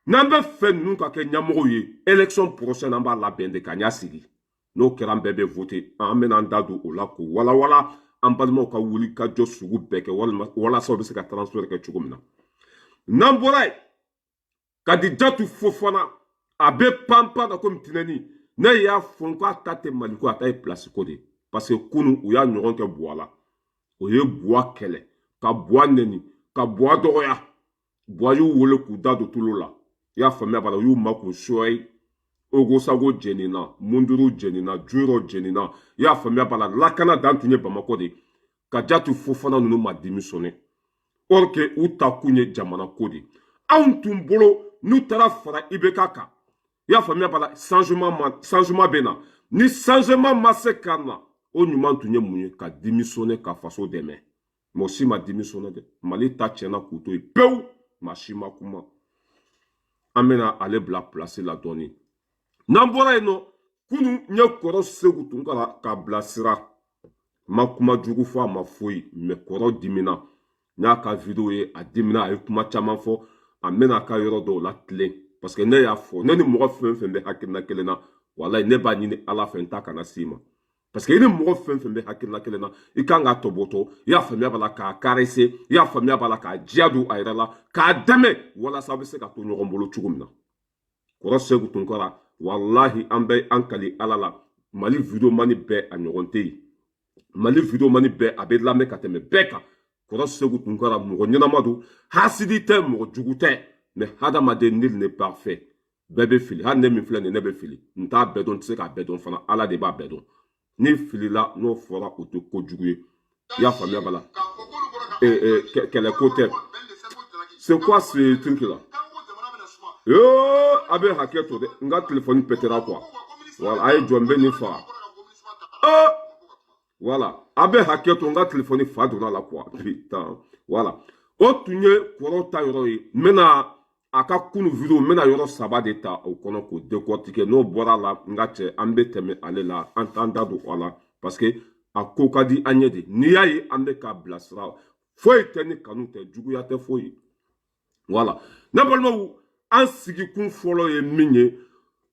N'an bɛ fɛ ninnu ka kɛ ɲɛmɔgɔw ye, élection prochaine, an b'a labɛn de ka ɲa sigi. N'o kɛra, an bɛɛ bɛ voter. An bɛna an da don o la k'o walawala an balimaw ka wuli ka jɔ sugu bɛɛ kɛ walima walasa u bɛ se ka transfert kɛ cogo min na. N'an bɔra yen, Kadijatu Fofana, a bɛ panpan na komi tinɛni. Ne y'a fɔ n ko a ta tɛ Maliko, a ta ye place ko de ye, parce que kunun u y'a ɲɔgɔn kɛ Buwa la. O ye Buwa kɛlɛ, ka Buwa neni, ka Buwa dɔgɔya. Buwa y'u wele k'u da don tulo la. I y'a faamuya b'a la, u y'u makun sɔyi. Ogosago jenina, Munduru jenina, Juro jenina. I y'a faamuya b'a la, lakana dan tun ye Bamakɔ de. Kadijatu Fofana ninnu ma démissionné, or que u ta kun ye jamana ko de. Anw tun bolo, n'u taara fara IBK kan, i y'a faamuya b'a la, changement ma, changement bɛ na. Ni changement ma se ka na, o ɲuman tun ye mun ye? Ka démissionner, ka faso dɛmɛ. Mɔgɔ si ma démissionner dɛ. Mali ta tiɲɛna k'u to yen pewu, maa si ma kuma. An bɛna ale bila place la dɔɔni. N'an bɔra yen nɔ, kunun n ye kɔrɔ Segu Tunkara k'a bilasira. Ma kuma jugu fɔ a ma foyi, mais kɔrɔ dimina. N y'a ka vidéo ye, a dimina, a ye kuma caman fɔ. A bɛna a ka yɔrɔ dɔw la tilen, parce que ne y'a fɔ, ne ni mɔgɔ fɛn fɛn bɛ hakilina kelen na, walayi, ne b'a ɲini Ala fɛ n ta kana s'i ma, parce que i ni mɔgɔ fɛn fɛn bɛ hakilina kelen na, i kan k'a tɔbɔtɔ, i y'a faamuya b'a la, k'a caresser, i y'a faamuya b'a la, k'a diya don a yɛrɛ la, k'a dɛmɛ walasa a bɛ se ka to ɲɔgɔn bolo cogo min na. Kɔrɔ Segu Tunkara, walahi, an bɛ an kali Ala la, Mali vidéo mani bɛɛ, a ɲɔgɔn tɛ yen. Mali vidéo mani bɛɛ, a bɛ lamɛn ka tɛmɛ bɛɛ kan. Kɔrɔ Segu Tunkara, mɔgɔ ɲɛnama don, hasidi tɛ, mɔgɔ jugu tɛ, mais hadamaden, nul n'est parfait, bɛɛ bɛ fili. Hali ne min filɛ nin ye, ne bɛ fili. N t'a bɛɛ dɔn, n tɛ se k'a bɛɛ dɔn fana, Ala de b'a bɛɛ dɔn. Ni filila, n'o fɔra, o tɛ kojugu ye. I y'a faamuya b'a la, kɛlɛko tɛ. C'est quoi ce truc là? Yoo, a bɛ hakɛ to dɛ, n ka téléphone pétera quoi. Voilà, a ye jɔ, n bɛ nin faga. Oh voilà, a bɛ hakɛ to, n ka téléphone fa donna la quoi, putain. Voilà, o tun ye kɔrɔw ta yɔrɔ ye. N bɛna a ka kunu vidéo, n bɛna yɔrɔ saba de ta o kɔnɔ k'o décortiquer. N'o bɔra la, n ka cɛ, an bɛ tɛmɛ ale la, an t'an da don o la, parce que a ko ka di an ye de. N'i y'a ye an bɛ k'a bilasira, foyi tɛ ni kanu tɛ, juguya tɛ, foyi. Voilà, ne balimaw, an sigikun fɔlɔ ye min ye,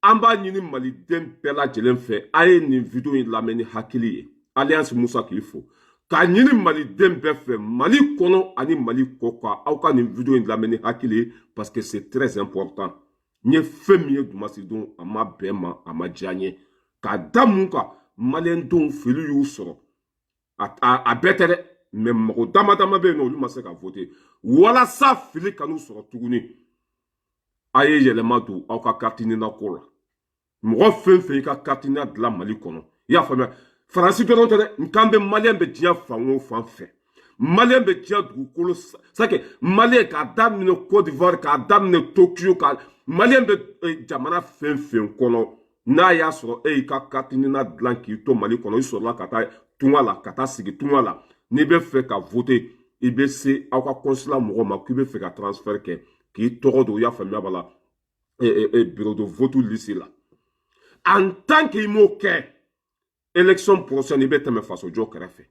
an b'a ɲini maliden bɛɛ lajɛlen fɛ, a ye nin vidéo in lamɛn ni hakili ye. Alliance Musa k'i fo k'a ɲini maliden bɛɛ fɛ, Mali kɔnɔ ani Mali kɔ kan, aw ka nin vidéo in lamɛn ni hakili ye, parce que c'est très important. N ye fɛn min ye dumasidon, a ma bɛn ma, a ma diya n ye. K'a da mun kan? Maliyɛndenw, fili y'u sɔrɔ. A bɛɛ tɛ dɛ, mais mɔgɔ dama dama bɛ yen nɔ, olu ma se ka voter. Walasa fili kan'u sɔrɔ tuguni, a ye yɛlɛma don aw ka carte NINA ko la. Mɔgɔ fɛn fɛn i ka carte NINA dilan Mali kɔnɔ, i y'a faamuya, Faransi dɔrɔn tɛ dɛ, n kan bɛ maliyɛn bɛ diɲɛ fan o fan fɛ, maliyɛn bɛ diɲɛ dugukolo sake, maliyɛn k'a daminɛ Côte d'Ivoire, k'a daminɛ Tokyo, ka maliyɛn bɛ jamana fɛn fɛn kɔnɔ, n'a y'a sɔrɔ e y'i ka carte NINA dilan k'i to Mali kɔnɔ, i sɔrɔla ka taa tunga la, ka taa sigi tunga la, n'i bɛ fɛ ka voter, i bɛ se aw ka consulat mɔgɔ ma k'i bɛ fɛ ka transfert kɛ, k'i tɔgɔ don, i y'a faamuya b'a la, bureau de vote liste la. En tant que i m'o kɛ, élection prochaine, i bɛ tɛmɛ fasojɔ kɛrɛfɛ.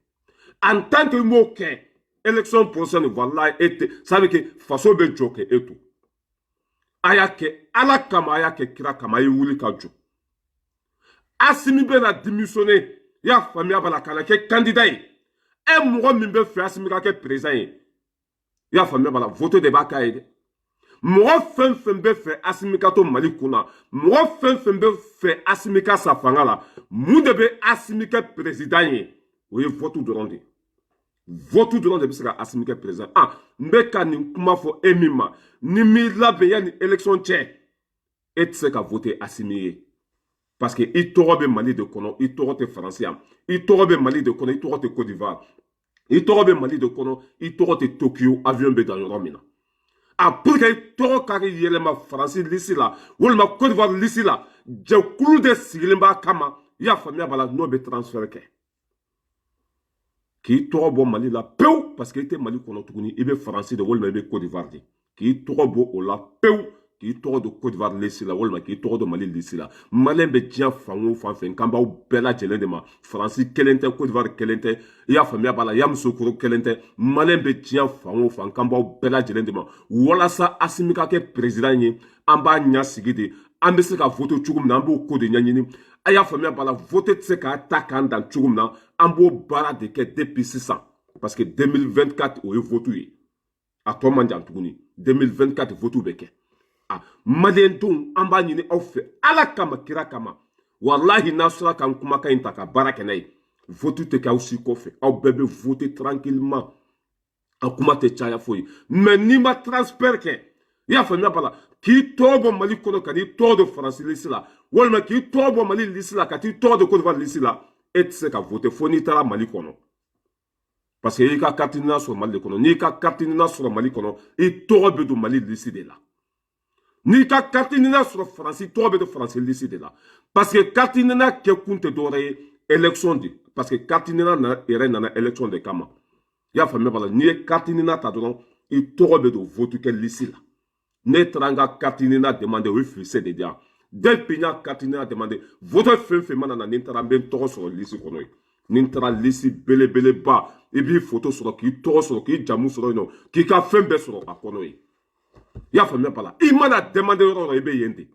En tant que i m'o kɛ, élection prochaine, walahi, e tɛ, ça veut que faso bɛ jɔ kɛ e to. A y'a kɛ Ala kama, a y'a kɛ kira kama, a ye wuli ka jɔ. Asimi bɛna démissionner, i y'a faamuya b'a la, ka na kɛ candidat ye. E mɔgɔ min bɛ fɛ Asimi ka kɛ président ye, i y'a faamuya b'a la, vote de b'a k'a ye dɛ. Mɔgɔ fɛn fɛn bɛ fɛ Asimi ka to Mali kunna, mɔgɔ fɛn fɛn bɛ fɛ Asimi ka sa fanga la, mun de bɛ Asimi kɛ président ye? O ye vote dɔrɔn de ye. Vote dɔrɔn de bɛ se ka Asimi kɛ président. Ah, n bɛ ka nin kuma fɔ e min ma, ni m'i labɛn yanni élection cɛ, e tɛ se ka voter Asimi ye, parce que i tɔgɔ bɛ Mali de kɔnɔ, i tɔgɔ tɛ Faransi yan. I tɔgɔ bɛ Mali de kɔnɔ, i tɔgɔ tɛ Côte d'Ivoire. I tɔgɔ bɛ Mali de kɔnɔ, i tɔgɔ tɛ Tokyo avion bɛ dan yɔrɔ min na. A pour que i tɔgɔ ka yɛlɛma Faransi liste la walima Côte d'Ivoire liste la, jɛkulu de sigilen b'a kama, i y'a faamuya b'a la, n'o bɛ transfert kɛ k'i tɔgɔ bɔ Mali la pewu, parce que i tɛ Mali kɔnɔ tuguni, i bɛ Faransi de walima i bɛ Côte d'Ivoire de, k'i tɔgɔ bɔ o la pewu. K'i tɔgɔ don Côte d'Ivoire liste la walima k'i tɔgɔ don Mali liste la. Maliyɛn bɛ diɲɛ fan o fan fɛ, n kan b'aw bɛɛ lajɛlen de ma. Faransi kelen tɛ, Côte d'Ivoire kelen tɛ, i y'a faamuya b'a la, Yamoussoukro kelen tɛ. Maliyɛn bɛ diɲɛ fan o fan, n kan b'aw bɛɛ lajɛlen de ma. Walasa Assimi ka kɛ président ye, an b'a ɲɛsigi de. An bɛ se ka voter cogo min na, an b'o ko de ɲɛɲini. A y'a faamuya b'a la, vote tɛ se k'a ta k'an dan cogo min na, an b'o baara de kɛ depuis sisan, parce que 2024, o ye vote ye, a tɔ man jan tuguni. 2024 vote bɛ kɛ. A maliyɛndenw, an b'a ɲini aw fɛ, Ala kama, kira kama, walahi, n'a sera k'an kumakan in ta ka baara kɛ n'a ye, vote tɛ kɛ aw si kɔfɛ. Aw bɛɛ bɛ voter tranquillement, a kuma tɛ caya foyi. Mais n'i ma transfert kɛ, i y'a faamuya b'a la, k'i tɔgɔ bɔ Mali kɔnɔ ka n'i tɔgɔ don Faransi liste la, walima k'i tɔgɔ bɔ Mali liste la ka t'i tɔgɔ don Côte d'Ivoire liste la, e tɛ se ka voter fo n'i taara Mali kɔnɔ, parce que i ka carte NINA sɔrɔ Mali de kɔnɔ. N'i ka carte NINA sɔrɔ Mali kɔnɔ, i tɔgɔ bɛ don Mali liste de la. N'i ka carte NINA sɔrɔ Faransi, tɔgɔ bɛ don Faransi liste de la, parce que carte NINA kɛ kun tɛ dɔwɛrɛ ye, élection de, parce que carte NINA yɛrɛ nana élection de kama. I y'a faamuya b'a la, n'i ye carte NINA ta dɔrɔn, i tɔgɔ bɛ don vote kɛ liste la. Ne taara n ka carte NINA demandé, o ye fichier de di yan. Depuis n y'a carte NINA demandé, vote fɛn fɛn mana na, ni n taara, n bɛ n tɔgɔ sɔrɔ liste kɔnɔ yen. Ni n taara liste belebeleba, i b'i photo sɔrɔ, k'i tɔgɔ sɔrɔ, k'i jamu sɔrɔ yen nɔ, k'i ka fɛn bɛɛ sɔrɔ a kɔnɔ yen. I y'a faamuya b'a la, i mana demandé yɔrɔ o yɔrɔ, i bɛ yen de.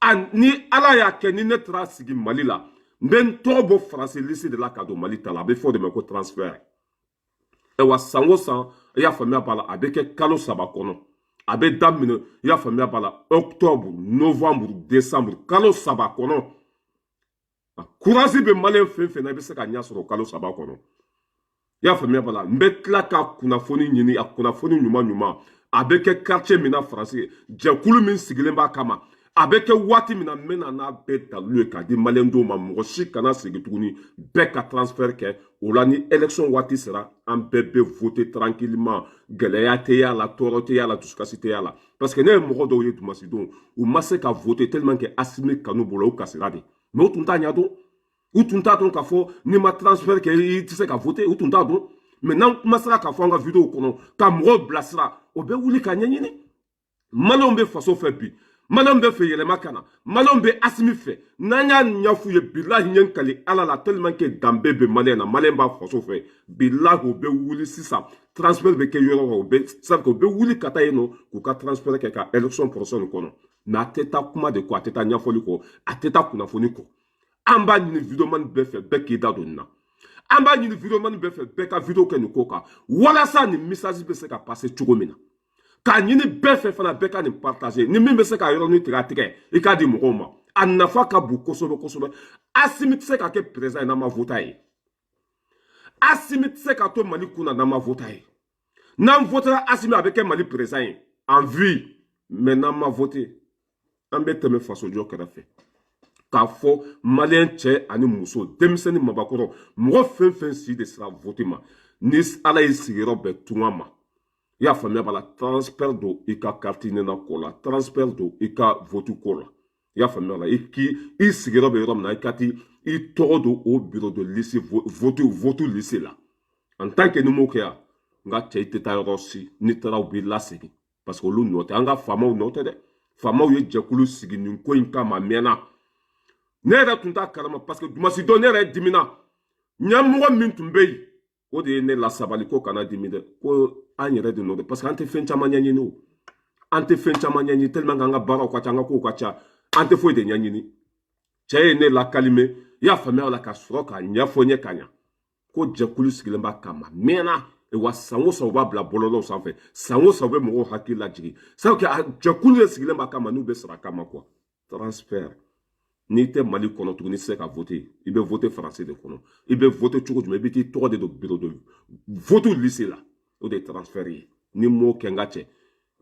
A ni Ala y'a kɛ, ni ne taara sigi Mali la, n bɛ n tɔgɔ bɔ Faransi liste de la ka don Mali ta la. A bɛ fɔ o de ma ko transfert. Ayiwa, san o san, i y'a faamuya b'a la, a bɛ kɛ kalo 3 kɔnɔ. A bɛ daminɛ, i y'a faamuya b'a la, octobre, novembre, décembre, kalo 3 kɔnɔ. Courage bɛ maliyɛn fɛn fɛn na, i bɛ se ka ɲɛ sɔrɔ kalo 3 kɔnɔ. I y'a faamuya b'a la, n bɛ tila ka kunnafoni ɲini, a kunnafoni ɲuman ɲuman, a bɛ kɛ quartier min na Faransi, jɛkulu min sigilen b'a kama, a bɛ kɛ waati min na, n bɛ na n'a bɛɛ dalilu ye k'a di maliyɛndenw ma. Mɔgɔ si kana segin tuguni, bɛɛ ka transfert kɛ. O la, ni élection waati sera, an bɛɛ bɛ voter tranquillement. Gɛlɛya tɛ y'a la, tɔɔrɔ tɛ y'a la, dusukasi tɛ y'a la, parce que ne ye mɔgɔ dɔw ye dumasidon, u ma se ka voter tellement que Assimi kanu bolo, u kasira de. Mais u tun t'a ɲɛdɔn, u tun t'a dɔn k'a fɔ n'i ma transfert kɛ, i tɛ se ka voter. U tun t'a dɔn. Mais n'an kuma sera k'a fɔ an ka vidéo kɔnɔ ka mɔgɔw bilasira, o bɛ wuli ka ɲɛɲini. Maliyɛnw bɛ faso fɛ bi, maliyɛnw bɛ fɛ yɛlɛma ka na, maliyɛnw bɛ Assimi fɛ. N'an y'a ɲɛf'u ye, bilahi, ɲɛ kali Ala la, tellement que danbe bɛ maliyɛn na, maliyɛn b'a faso fɛ, bilahi, o bɛ wuli sisan. Transfert bɛ kɛ yɔrɔ o bɛ sabu o bɛ wuli ka taa yen nɔ k'u ka transfert kɛ ka élection prochaine kɔnɔ. Mais a tɛ taa kuma de kɔ, a tɛ taa ɲɛfɔli kɔ, a tɛ taa kunnafoni kɔ. An b'a ɲini videoman bɛɛ fɛ, bɛɛ k'i da don nin na. An b'a ɲini videoman bɛɛ fɛ, bɛɛ ka vidéo kɛ nin ko kan, walasa nin message bɛ se ka passer cogo min na. K'a ɲini bɛɛ fɛ fana, bɛɛ ka nin partager. Ni min bɛ se ka yɔrɔnin tigɛ, a tigɛ, i k'a di mɔgɔw ma. A nafa ka bon kosɛbɛ kosɛbɛ. Assimi tɛ se ka kɛ président ye n'an ma voter ye. Assimi tɛ se ka to Mali kunna n'an ma voter ye. N'an votera Assimi, a bɛ kɛ Mali président ye en vie. Mais n'an ma voter, an bɛ tɛmɛ fasojɔ kɛrɛfɛ. K'a fɔ maliyɛn cɛ ani muso, denmisɛnnin, mabakɔrɔ, mɔgɔ fɛn fɛn si de sera vote ma, ni Ala ye sigiyɔrɔ bɛn tunga ma, i y'a faamuya b'a la, transfert don i ka carte NINA ko la, transfert don i ka vote ko la. I y'a faamuya la, i k'i i sigiyɔrɔ bɛ yɔrɔ min na, i ka t'i i tɔgɔ don o bureau de liste vote liste la. En tant que ni m'o kɛ yan, n ka cɛ, i tɛ taa yɔrɔ si. N'i taara, u b'i lasegin, parce que olu nɔ tɛ, an ka faamaw nɔ tɛ dɛ. Faamaw ye jɛkulu sigi nin ko in kama a mɛnna. Ne yɛrɛ tun t'a kalama, parce que dumasi dɔn ne yɛrɛ dimina. Ɲɛmɔgɔ min tun bɛ yen, o de ye ne lasabali ko kana dimi dɛ, ko an yɛrɛ de nɔ dɛ, parce que an tɛ fɛn caman ɲɛɲini o, an tɛ fɛn caman ɲɛɲini tellement que an ka baaraw ka ca, an ka kow ka ca, an tɛ foyi de ɲɛɲini. Cɛ ye ne lakalime, i y'a faamuya la, ka sɔrɔ k'a ɲɛfɔ n ye ka ɲa ko jɛkulu sigilen b'a kama mɛnna. Wa san o san, u b'a bila bɔlɔlɔw sanfɛ, san o san, u bɛ mɔgɔw hakili lajigin, sabu a jɛkulu de sigilen b'a kama, n'u bɛ sara kama quoi. Transfert, n'i tɛ Mali kɔnɔ tuguni, i tɛ se ka voter, i bɛ voter Faransi de kɔnɔ. I bɛ voter cogo jumɛn? I bɛ t'i tɔgɔ de don bureau de vote liste la. O de ye transfert ye. Ni m'o kɛ, n ka cɛ,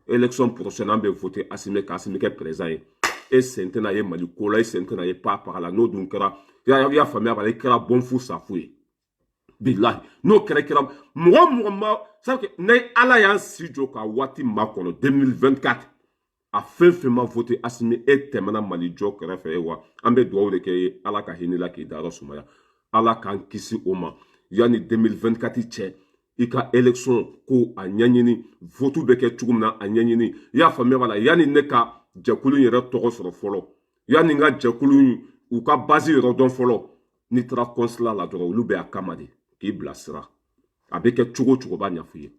élection prochaine, an bɛ voter Assimi ka Assimi kɛ président ye. E sen tɛna ye Mali ko la, e sen tɛna ye pa paga la. N'o dun kɛra, i y'a faamuya b'a la, i kɛra bɔn fu safu ye. Bilahi, n'o kɛra mɔgɔ mɔgɔ ma sabu ni Ala y'an si jɔ ka waati makɔnɔ 2024, a fɛn fɛn ma voter Assimi, e tɛmɛna Mali jɔ kɛrɛfɛ. Wa an bɛ dugawu de kɛ ye, Ala ka hinɛ la k'i dayɔrɔ sumaya, Ala k'an kisi o ma yanni 2024 cɛ. I ka élection ko a ɲɛɲini, vote bɛ kɛ cogo min na, a ɲɛɲini. I y'a faamuya b'a la, yanni ne ka jɛkulu in yɛrɛ tɔgɔ sɔrɔ fɔlɔ, yanni n ka jɛkulu in u ka base yɔrɔ dɔn fɔlɔ, n'i taara consulat la dɔrɔn, olu bɛ a kama de k'i bilasira. A bɛ kɛ cogo o cogo, b'a ɲɛf'i ye.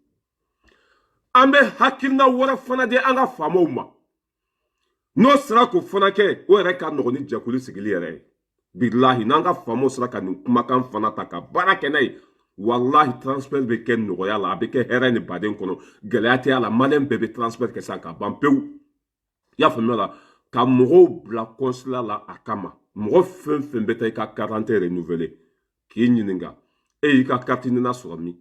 An bɛ hakilina wɛrɛ fana di an ka faamaw ma. N'o sera k'o fana kɛ, o yɛrɛ ka nɔgɔn ni jɛkulu sigili yɛrɛ ye. Bilahi, n'an ka faamaw sera ka nin kumakan fana ta ka baara kɛ n'a ye, walahi, transfert bɛ kɛ nɔgɔya la, a bɛ kɛ hɛrɛ ni baden kɔnɔ, gɛlɛya tɛ a la. Maliyɛn bɛɛ bɛ transfert kɛ sisan ka ban pewu. I y'a faamuya la, ka mɔgɔw bila consulat la a kama. Mɔgɔ fɛn fɛn bɛ taa i ka carte d'identité renouveler, k'i ɲininka: e y'i ka carte NINA sɔrɔ min?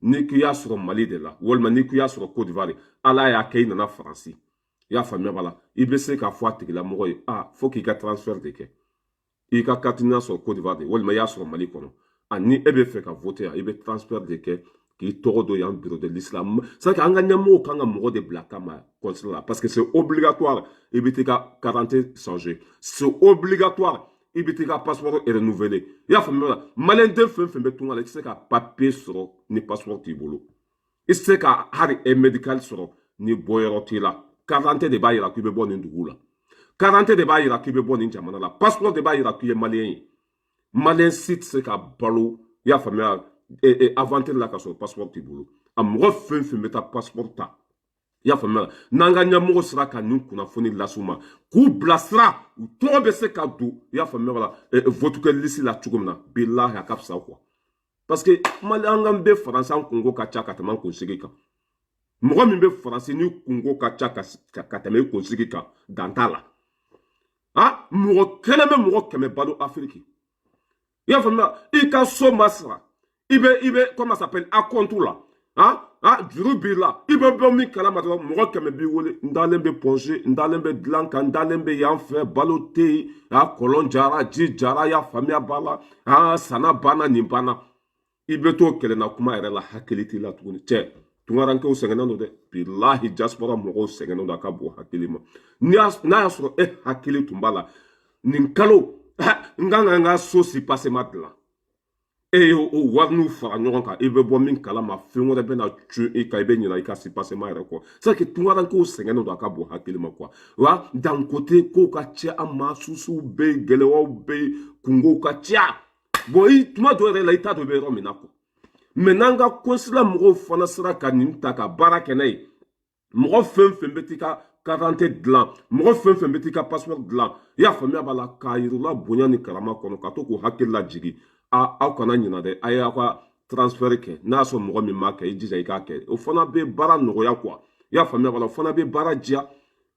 N'i k'i y'a sɔrɔ Mali de la, walima n'i k'i y'a sɔrɔ Côte d'Ivoire, Ala y'a kɛ i nana Faransi, i y'a faamuya b'a la, i bɛ se k'a fɔ a tigilamɔgɔ ye: a fo k'i ka transfert de kɛ. I ka carte NINA sɔrɔ Côte d'Ivoire de, walima i y'a sɔrɔ Mali kɔnɔ, ani e bɛ fɛ ka voter yan, i bɛ transfert de kɛ k'i tɔgɔ don yan bureau de liste la. C'est que an ka ɲɛmɔgɔw kan ka mɔgɔ de bila kama consulat la, parce que c'est obligatoire. I bɛ t'i ka carte d'identité changer, c'est obligatoire. I bɛ t'i ka passeport renouveler. I y'a faamuya la, maliyɛn den fɛn fɛn bɛ tunga la, i tɛ se ka papier sɔrɔ ni passeport t'i bolo. I tɛ se ka hali aide médicale sɔrɔ ni bɔyɔrɔ t'i la. Carte d'identité de b'a yira k'i bɛ bɔ nin dugu la, carte d'identité de b'a yira k'i bɛ bɔ nin jamana la, passeport de b'a yira k'i ye maliyɛn ye. Maliyɛn si tɛ se ka balo, i y'a faamuya, aventure la ka sɔrɔ passeport t'i bolo. A mɔgɔ fɛn fɛn bɛ taa passeport ta, i y'a faamuya, n'an ka ɲɛmɔgɔ sera ka nin kunnafoni las'u ma k'u bilasira, u tɔgɔ bɛ se ka don, i y'a faamuya la, vote kɛ liste la cogo min na, bilahi, a ka fisa quoi. Parce que Mali, an ka bɛ Faransi, an kungo ka ca ka tɛmɛ an kunsigi kan. Mɔgɔ min bɛ Faransi ni kungo ka ca ka tɛmɛ i kunsigi kan, dan t'a la. A mɔgɔ kelen bɛ mɔgɔ 100 balo Afiriki. I y'a faamuya, i ka so ma sara, i bɛ comment ça s'appelle, acompte la, ah, juru b'i la, i bɛ bɔ min kalama dɔrɔn, mɔgɔ 100 b'i wele: n dalen bɛ pɔnse, n dalen bɛ dilan kan, n dalen bɛ yan fɛ, balo tɛ yen, a kɔlɔn jara, ji jara. I y'a faamuya b'a la, ah, sanna banna, nin banna. I bɛ t'o kɛlɛ na kuma yɛrɛ la, hakili t'i la tuguni. Cɛ, tunkarankew sɛgɛnnen don dɛ. Bilahi, diaspora mɔgɔw sɛgɛnnen don, a ka bon hakili ma. N'a y'a sɔrɔ e hakili tun b'a la, nin kalo n kan ka n ka so soubassement dilan, e ye o wari fara ɲɔgɔn kan, i bɛ bɔ min kalama, fɛn wɛrɛ bɛ na cun i kan, i bɛ ɲinɛ i ka soubassement yɛrɛ kɔ. C'est que tunkarankew sɛgɛnnen don, a ka bon hakili ma quoi. Wa d'un côté, kow ka ca an ma, susuw bɛ yen, gɛlɛyaw bɛ yen, kungow ka ca. Bon, i tuma dɔw yɛrɛ la, i t'a dɔn i bɛ yɔrɔ min na quoi. Mais n'an ka consulat mɔgɔw fana sera ka nin ta ka baara kɛ n'a ye, mɔgɔ fɛn fɛn bɛ t'i ka carte dilan, mɔgɔ fɛn fɛn bɛ t'i ka passeport dilan, i y'a faamuya b'a la, k'a yir'u bonya ni karama kɔnɔ, ka to k'u hakili lajigin: a aw kana ɲina dɛ, a y'aw ka transfert kɛ. N'a y'a sɔrɔ mɔgɔ min m'a kɛ, i jija i k'a kɛ. O fana bɛ baara nɔgɔya quoi. I y'a faamuya b'a la, o fana bɛ baara diya.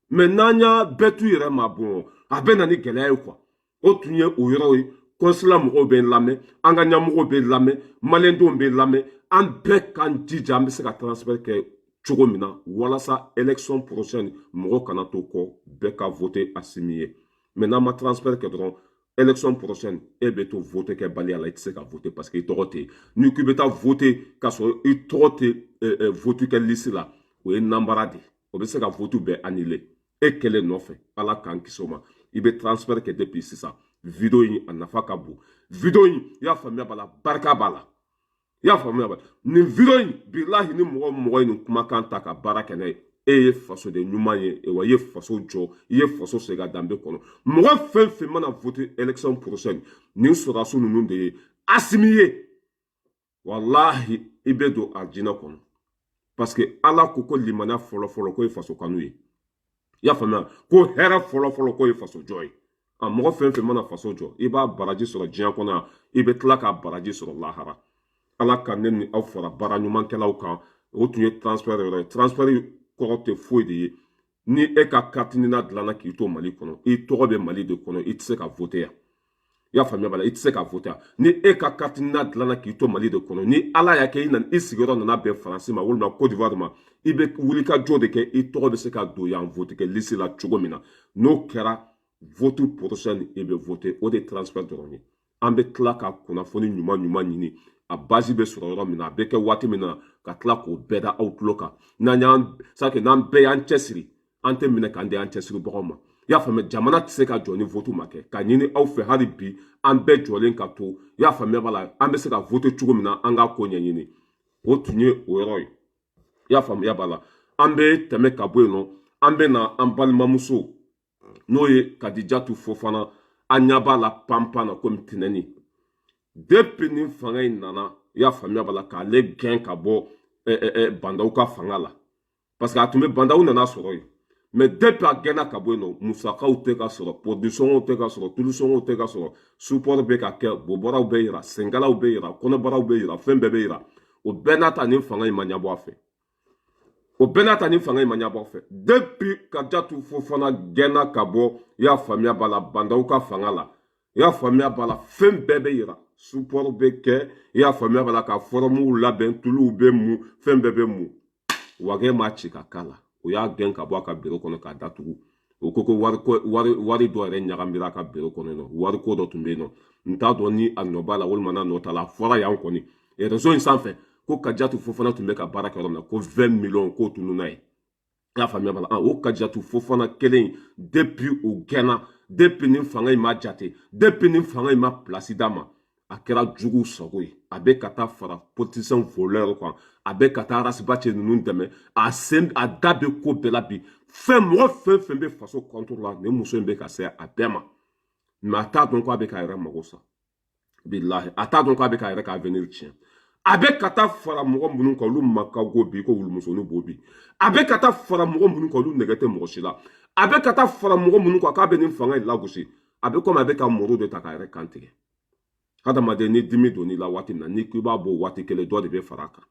Mais n'an y'a bɛɛ t'u yɛrɛ ma, bon, a bɛ na ni gɛlɛya ye quoi. O tun ye o yɔrɔ ye. Consulat mɔgɔw bɛ n lamɛn, an ka ɲɛmɔgɔw bɛ lamɛn, maliyɛndenw bɛ lamɛn, an bɛɛ k'an jija an bɛ se ka transfert kɛ cogo min na, walasa élection prochaine, mɔgɔ kana to kɔ, bɛɛ ka voter Assimi ye. Mais n'an ma transfert kɛ dɔrɔn, élection prochaine, e bɛ to vote kɛ baliya la, i tɛ se ka voter parce que i tɔgɔ tɛ yen. N'i ko i bɛ taa voter k'a sɔrɔ i tɔgɔ tɛ vote kɛ liste la, o ye nanbara de ye, o bɛ se ka vote bɛɛ annuler e kɛlen nɔfɛ. Ala k'an kisi o ma. I bɛ transfert kɛ depuis sisan. Vidéo in, a nafa ka bon. Vidéo in, i y'a faamuya b'a la, barika b'a la. I y'a faamuya b'a la, nin vidéo in, bilahi, ni mɔgɔ mɔgɔ ye nin kumakan ta ka baara kɛ n'a ye, e ye fasoden ɲuman ye wa, i ye faso jɔ, i ye faso segin a danbe kɔnɔ. Mɔgɔ fɛn fɛn mana voter élection prochaine nin sɔrɔdasi ninnu de ye Assimi ye, walahi, i bɛ don alijinɛ kɔnɔ, parce que Ala ko ko limaniya fɔlɔ fɔlɔ ko ye faso kanu ye. I y'a faamuya, ko hɛrɛ fɔlɔ fɔlɔ ko ye faso jɔ ye. A mɔgɔ fɛn fɛn mana faso jɔ, i b'a baraji sɔrɔ diɲɛ kɔnɔ yan, i bɛ tila k'a baraji sɔrɔ lahara. Ala ka ne ni aw fara baara ɲumankɛlaw kan. O tun ye transfert yɔrɔ ye. Transfert kɔrɔ tɛ foyi de ye. Ni e ka carte NINA dilanna k'i to Mali kɔnɔ, i tɔgɔ bɛ Mali de kɔnɔ, i tɛ se ka voter yan. I y'a faamuya b'a la, i tɛ se ka voter yan. Ni e ka carte NINA dilanna k'i to Mali de kɔnɔ, ni Ala y'a kɛ i nana, i sigiyɔrɔ nana bɛn Faransi ma walima Côte d'Ivoire ma, i bɛ wuli ka jɔ de kɛ, i tɔgɔ bɛ se ka don yan vote kɛ liste la cogo min na. N'o kɛra, vote prochaine, i bɛ voter. O de ye transfert dɔrɔn ye. An bɛ tila ka kunnafoni ɲuman ɲuman ɲini, a base bɛ sɔrɔ yɔrɔ min na, a bɛ kɛ waati min na, ka tila k'o bɛɛ da aw tulo kan. N'an y'an sake, n'an bɛɛ y'an cɛsiri, an tɛ minɛ k'an di an cɛsiribagaw ma. I y'a faamuya, jamana tɛ se ka jɔ ni vote ma kɛ. Ka ɲini aw fɛ hali bi, an bɛɛ jɔlen ka to, i y'a faamuya b'a la, an bɛ se ka vote cogo min na, an k'a ko ɲɛɲini. O tun ye o yɔrɔ ye. I y'a faamuya b'a la. An bɛ tɛmɛ ka bɔ yen nɔ, an bɛ na an balimamuso, n'o ye Kadijatu Fofana. An ɲɛ b'a la panpan na komi tɛnɛni. Depuis nin fanga in nana, i y'a faamuya b'a la, k'ale gɛn ka bɔ Bandaw ka fanga la, parce que a tun bɛ Bandaw nana sɔrɔ yen. Mais depuis a gɛnna ka bɔ yen nɔ, musakaw tɛ ka sɔrɔ, produit sɔngɔw tɛ ka sɔrɔ, tulu sɔngɔw tɛ ka sɔrɔ, support bɛ ka kɛ, bobaraw bɛ yira, senkalaw bɛ yira, kɔnɔbaraw bɛ yira, fɛn bɛɛ bɛ yira. O bɛɛ n'a ta, nin fanga in ma ɲɛbɔ a fɛ. O bɛɛ n'a ta, nin fanga in ma ɲɛbɔ a fɛ. Depuis Kadijatu Fofana gɛnna ka bɔ, i y'a faamuya b'a la, Bandaw ka fanga la, i y'a faamuya b'a la, fɛn bɛɛ bɛ yira, support bɛ kɛ, i y'a faamuya b'a la, ka fɔrɔmuw labɛn, tuluw bɛ mu, fɛn bɛɛ bɛ mu. Wagɛ ma ci ka k'a la. O y'a gɛn ka bɔ a ka biro kɔnɔ k'a datugu. O ko ko wari dɔ yɛrɛ ɲagamira a ka biro kɔnɔ nɔ, wari ko dɔ tun bɛ yen nɔ. N t'a dɔn ni a nɔ b'a la walima n'a nɔ t'a la. A fɔra yan kɔni réseau in sanfɛ ko Kadijatu Fofana tun bɛ ka baara kɛ yɔrɔ min na, ko 20 millions k'o tununna ye. I y'a faamuya b'a la. O Kadijatu Fofana kelen, depuis o gɛnna, depuis nin fanga in ma jate, depuis nin fanga in ma place d'a ma, a kɛra jugu sago ye. A bɛ ka taa fara politicien voleur kan, a bɛ ka taa Ras Bath ninnu dɛmɛ, a sen a da bɛ ko bɛɛ la bi. Fɛn mɔgɔ fɛn fɛn bɛ faso contre la, nin muso in bɛ ka se a bɛɛ ma. Mais a t'a dɔn k'a bɛ k'a yɛrɛ mago sa. Bilahi, a t'a dɔn k'a bɛ k'a yɛrɛ ka avenir tiɲɛ. A bɛ ka taa fara mɔgɔ minnu kan, olu ma ka go bi ko wulumusonin b'o bi. A bɛ ka taa fara mɔgɔ minnu kan, olu nɛgɛ tɛ mɔgɔ si la. A bɛ ka taa fara mɔgɔ minnu kan k'a bɛ nin fanga in lagosi, a bɛ komi a bɛ ka muru de ta k'a yɛrɛ kan tigɛ. Hadamaden, ni dimi donn'i la waati min na, n'i ko i b'a bɔ waati kelen, dɔ de bɛ fara a kan.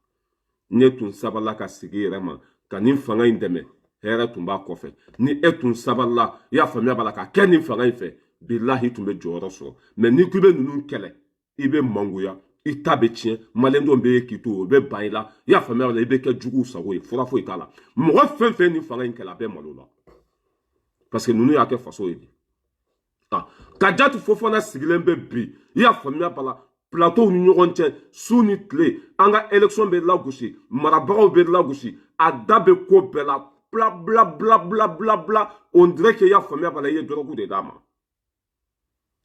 Ne tun sabalila ka sigi yɛrɛ ma ka nin fanga in dɛmɛ, hɛrɛ tun b'a kɔfɛ. Ni e tun sabalila, i y'a faamuya b'a la, ka kɛ nin fanga in fɛ, bilahi, tun bɛ jɔyɔrɔ sɔrɔ. Mais n'i ko i bɛ ninnu kɛlɛ, i bɛ mangoya, i ta bɛ tiɲɛ, maliyɛndenw bɛ k'i to, o bɛ ban i la. I y'a faamuya b'a la, i bɛ kɛ juguw sago ye. Fura foyi t'a la. Mɔgɔ fɛn fɛn nin fanga in kɛlɛ, a bɛ malo la, parce que ninnu y'a kɛ faso ye de. Kadijatu Fofana sigilen bɛ bi, i y'a faamuya b'a la, plateau ni ɲɔgɔn cɛ, su ni tile, an ka élection bɛ lagosi, marabagaw bɛ lagosi, a da bɛ ko bɛɛ la, bla bla bla bla bla bla. On dirait que, i y'a faamuya b'a la, i ye dɔrɔgu de d'a ma.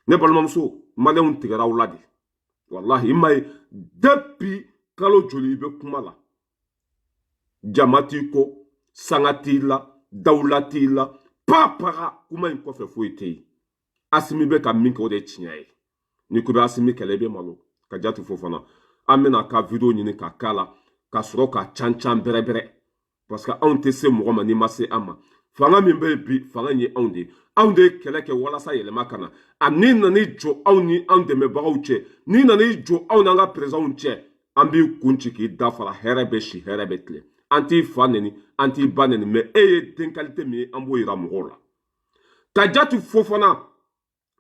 Ne balimamuso, maliyɛnw tigɛra aw la de. Walahi, i ma ye, depuis kalo joli i bɛ kuma la, jama t'i kɔ, sanga t'i la, dawula t'i la, pa paga kuma in kɔfɛ foyi tɛ yen. Asimi bɛ ka min kɛ, o de ye tiɲɛ ye. N'i ko bɛ Asimi kɛlɛ, i bɛ malo. Kadijatu Fofana, an bɛna ka vidéo ɲini ka k'a la ka sɔrɔ ka can can bɛrɛ bɛrɛ, parce que anw tɛ se mɔgɔ ma n'i ma se an ma. Fanga min bɛ yen bi, fanga ye anw de ye. Anw de ye kɛlɛ kɛ walasa yɛlɛma ka na. A n'i nan'i jɔ anw ni anw dɛmɛbagaw cɛ, n'i nan'i jɔ anw n'an ka présidentw cɛ, an b'i kun ci k'i dafara. Hɛrɛ bɛ si, hɛrɛ bɛ tile. An t'i fa neni, an t'i ba neni, mais e ye den qualité min ye, an b'o yira mɔgɔw la. Kadijatu Fofana,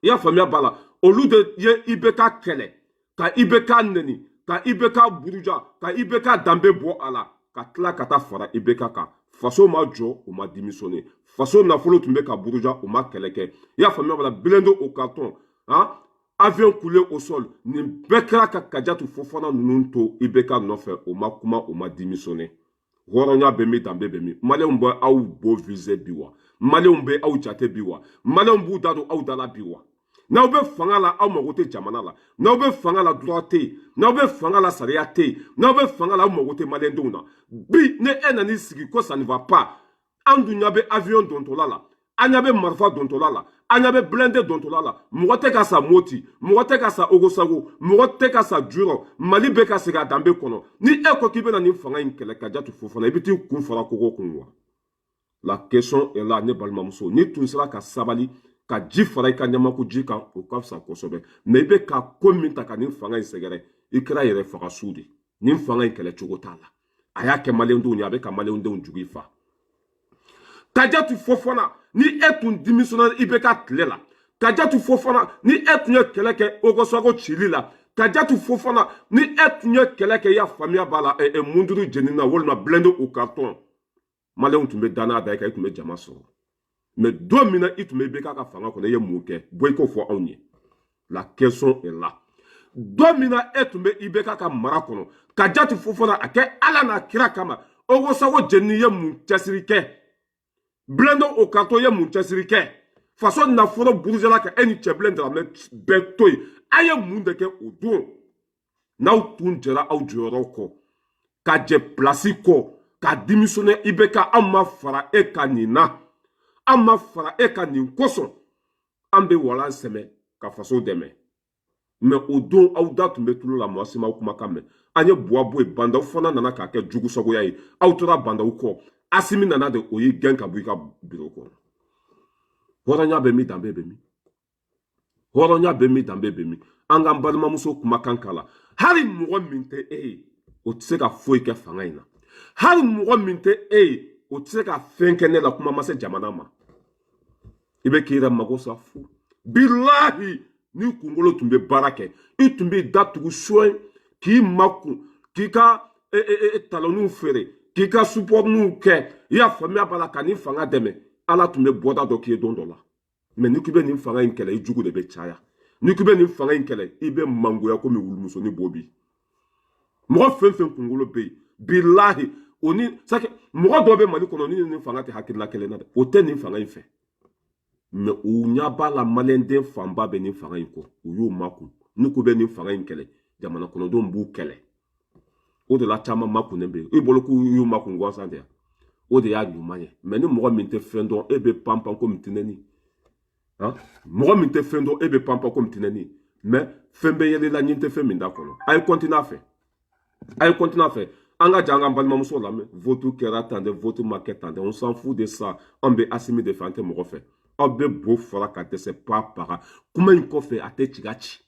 i y'a faamuya b'a la, olu de ye IBK kɛlɛ, ka IBK neni, ka IBK buruja, ka IBK danbe bɔ a la, ka tila ka taa fara IBK kan. Faso ma jɔ, u ma démissionné. Faso nafolo tun bɛ ka buruja, u ma kɛlɛ kɛ. I y'a faamuya b'a la, blindé au carton, han, avion coulé au sol, nin bɛɛ kɛra ka Kadijatu Fofana ninnu to IBK nɔfɛ. O ma kuma, o ma démissionné. Hɔrɔnya bɛ min, danbe bɛ min? Maliyɛnw bɛ aw bɔ visé bi wa? Maliyɛnw bɛ aw jate bi wa? Maliyɛnw b'u da don aw da la bi wa? N'aw bɛ fanga la, aw mago tɛ jamana la. N'aw bɛ fanga la, droit tɛ yen. N'aw bɛ fanga la, sariya tɛ yen. N'aw bɛ fanga la, aw mago tɛ maliyɛndenw na bi. Ni e nan'i sigi ko ça ne va pas, an dun ɲɛ bɛ avion dontɔla la, an ɲɛ bɛ marifa dontɔla la, an ɲɛ bɛ blindé dontɔla la. Mɔgɔ tɛ ka sa Moti, mɔgɔ tɛ ka sa Ogosago, mɔgɔ tɛ ka sa Jurɔ. Mali bɛ ka segin a danbe kɔnɔ. Ni e ko k'i bɛna nin fanga in kɛlɛ, Kadijatu Fofana, i bɛ t'i kun fara kogo kun wa? La question est là. Ne balimamuso, ni tun sera ka sabali ka ji fara i ka ɲamaku ji kan, o ka fisa kosɛbɛ. Mais i bɛ ka ko min ta ka nin fanga in sɛgɛrɛ, i kɛra yɛrɛ faga su de. Nin fanga in kɛlɛ cogo t'a la. A y'a kɛ maliyɛndenw ye, a bɛ ka maliyɛndenw jugu fa. Kadijatu Fofana, ni e tun démissionné IBK tile la, Kadijatu Fofana, ni e tun ye kɛlɛ kɛ Ogosago cili la, Kadijatu Fofana, ni e tun ye kɛlɛ kɛ, i y'a faamuya b'a la, munduru jeni na walima blindé au carton, maliyɛnw tun bɛ danaya da i kan, i tun bɛ jama sɔrɔ. Mais don min na i tun bɛ IBK ka fanga kɔnɔ, i ye mun kɛ? Bɔ i k'o fɔ anw ye. La question est là. Don min na e tun bɛ IBK ka mara kɔnɔ, Kadijatu Fofana, a kɛ Ala n'a kira kama, Ogosago jeni ye mun cɛsiri kɛ? Blindé au carton ye mun cɛsiri kɛ? Faso nafolo burujala ka e ni Cɛbilen Daramɛ bɛɛ to yen, a ye mun de kɛ o don? N'aw tun jɛra aw jɔyɔrɔ kɔ, Ka jɛ pilasi kɔ ka démissionner IBK. An ma fara e ka nin na, an ma fara e ka nin kosɔn. An bɛ walan sɛmɛ ka faso dɛmɛ. Mais o don aw da tun bɛ tulo la, mɔgɔ si m'aw kumakan mɛn. An ye buwa bɔ yen, Bandaw fana nana k'a kɛ jugusagoya ye, aw tora Bandaw kɔ. Asimi nana de, o y'i gɛn ka bɔ i ka biro kɔnɔ. Hɔrɔnya bɛ min? Danbe bɛ min? Hɔrɔnya bɛ min? Danbe bɛ min? An k'an balimamuso kumakan k'a la. Hali mɔgɔ min tɛ e ye, o tɛ se ka foyi kɛ fanga in na. Hali mɔgɔ min tɛ e ye, o tɛ se ka fɛn kɛ ne la. Kuma ma se jamana ma. I bɛ k'i yɛrɛ mago sa fu. Bilahi, ni kunkolo tun bɛ baara kɛ, i tun bɛ da tugu soin k'i makun, k'i ka taloniw feere, k'i ka supportniw kɛ. I y'a faamuya b'a la ka nin fanga dɛmɛ. Ala tun bɛ bɔda dɔ k'i ye don dɔ la. Mais n'i k'i bɛ nin fanga in kɛlɛ, i jugu de bɛ caya. N'i k'i bɛ nin fanga in kɛlɛ, i bɛ mangoya komi wulumusonin bo bi. Mɔgɔ fɛn fɛn kunkolo bɛ yen, bilahi, o ni sake mɔgɔ dɔ bɛ Mali kɔnɔ ni nin fanga tɛ hakilina kelen na dɛ, o tɛ nin fanga in fɛ. Mais u ɲɛ b'a la, maliyɛnden fanba bɛ nin fanga in kɔ, u y'u makun. N'u ko bɛ nin fanga in kɛlɛ, jamana kɔnɔdenw b'u kɛlɛ. O de la caman makunnen bɛ yen. I bolo k'u y'u makun gansan de, o de y'a ɲuman ye. Mais ni mɔgɔ min tɛ fɛn dɔn, e bɛ panpan komi tinɛni. Mɔgɔ min tɛ fɛn dɔn, e bɛ panpan komi tinɛni. Mais fɛn bɛ yɛlɛ la, ɲin tɛ fɛn min da kɔnɔ. A ye continuer a fɛ, a ye continuer a fɛ. An ka jan an ka balimamuso lamɛn. Vote kɛra tan dɛ, vote ma kɛ tan dɛ, on s'en fout de ça. An bɛ Asimi de fɛ, an tɛ mɔgɔ fɛ. Aw bɛ bo fara ka dɛsɛ pa paga kuma in kɔfɛ, a tɛ ci ka ci.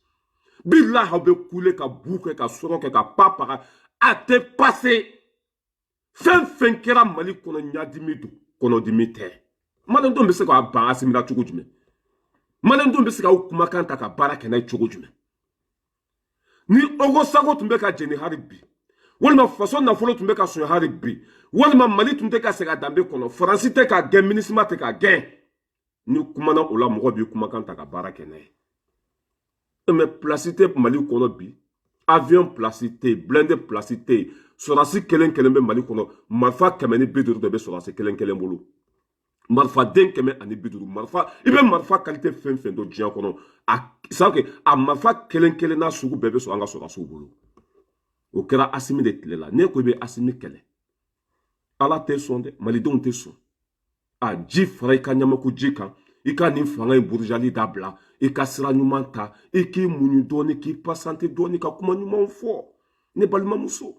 Bilahi, aw bɛ kule ka bu kɛ ka sɔrɔ kɛ ka pa paga, a tɛ passer. Fɛn fɛn kɛra Mali kɔnɔ, ɲadimi don, kɔnɔdimi tɛ. Maliyɛndenw bɛ se k'a ban Asimi la cogo jumɛn? Maliyɛndenw bɛ se k'aw kumakan ta ka baara kɛ n'a ye cogo jumɛn? Ni Ogosago tun bɛ ka jeni hali bi, walima faso nafolo tun bɛ ka sonya hali bi, walima Mali tun tɛ ka segin a danbe kɔnɔ, Faransi tɛ ka gɛn, MINUSMA tɛ ka gɛn, ni kumana o la, mɔgɔ b'i kumakan ta ka baara kɛ n'a ye. Mais place tɛ Mali kɔnɔ bi, avion place tɛ yen, blindé place tɛ yen. Sɔrɔdasi kelen kelen bɛ Mali kɔnɔ, marifa 150 de bɛ sɔrɔdasi kelen kelen bolo, marifaden 150. Marifa, i bɛ marifa qualité fɛn fɛn dɔn diɲɛ kɔnɔ, a c'est a marifa kelen kelen n'a sugu bɛɛ bɛ sɔrɔ an ka sɔrɔdasiw bolo. O kɛra Asimi de tile la. N'e ko i bɛ Asimi kɛlɛ, Ala tɛ sɔn dɛ, malidenw tɛ sɔn. A ji fara i ka ɲamaku ji kan, i ka nin fanga in burujali dabila, i ka sira ɲuman ta, i k'i muɲu dɔɔni, k'i patienter dɔɔni, ka kuma ɲumanw fɔ, ne balimamuso.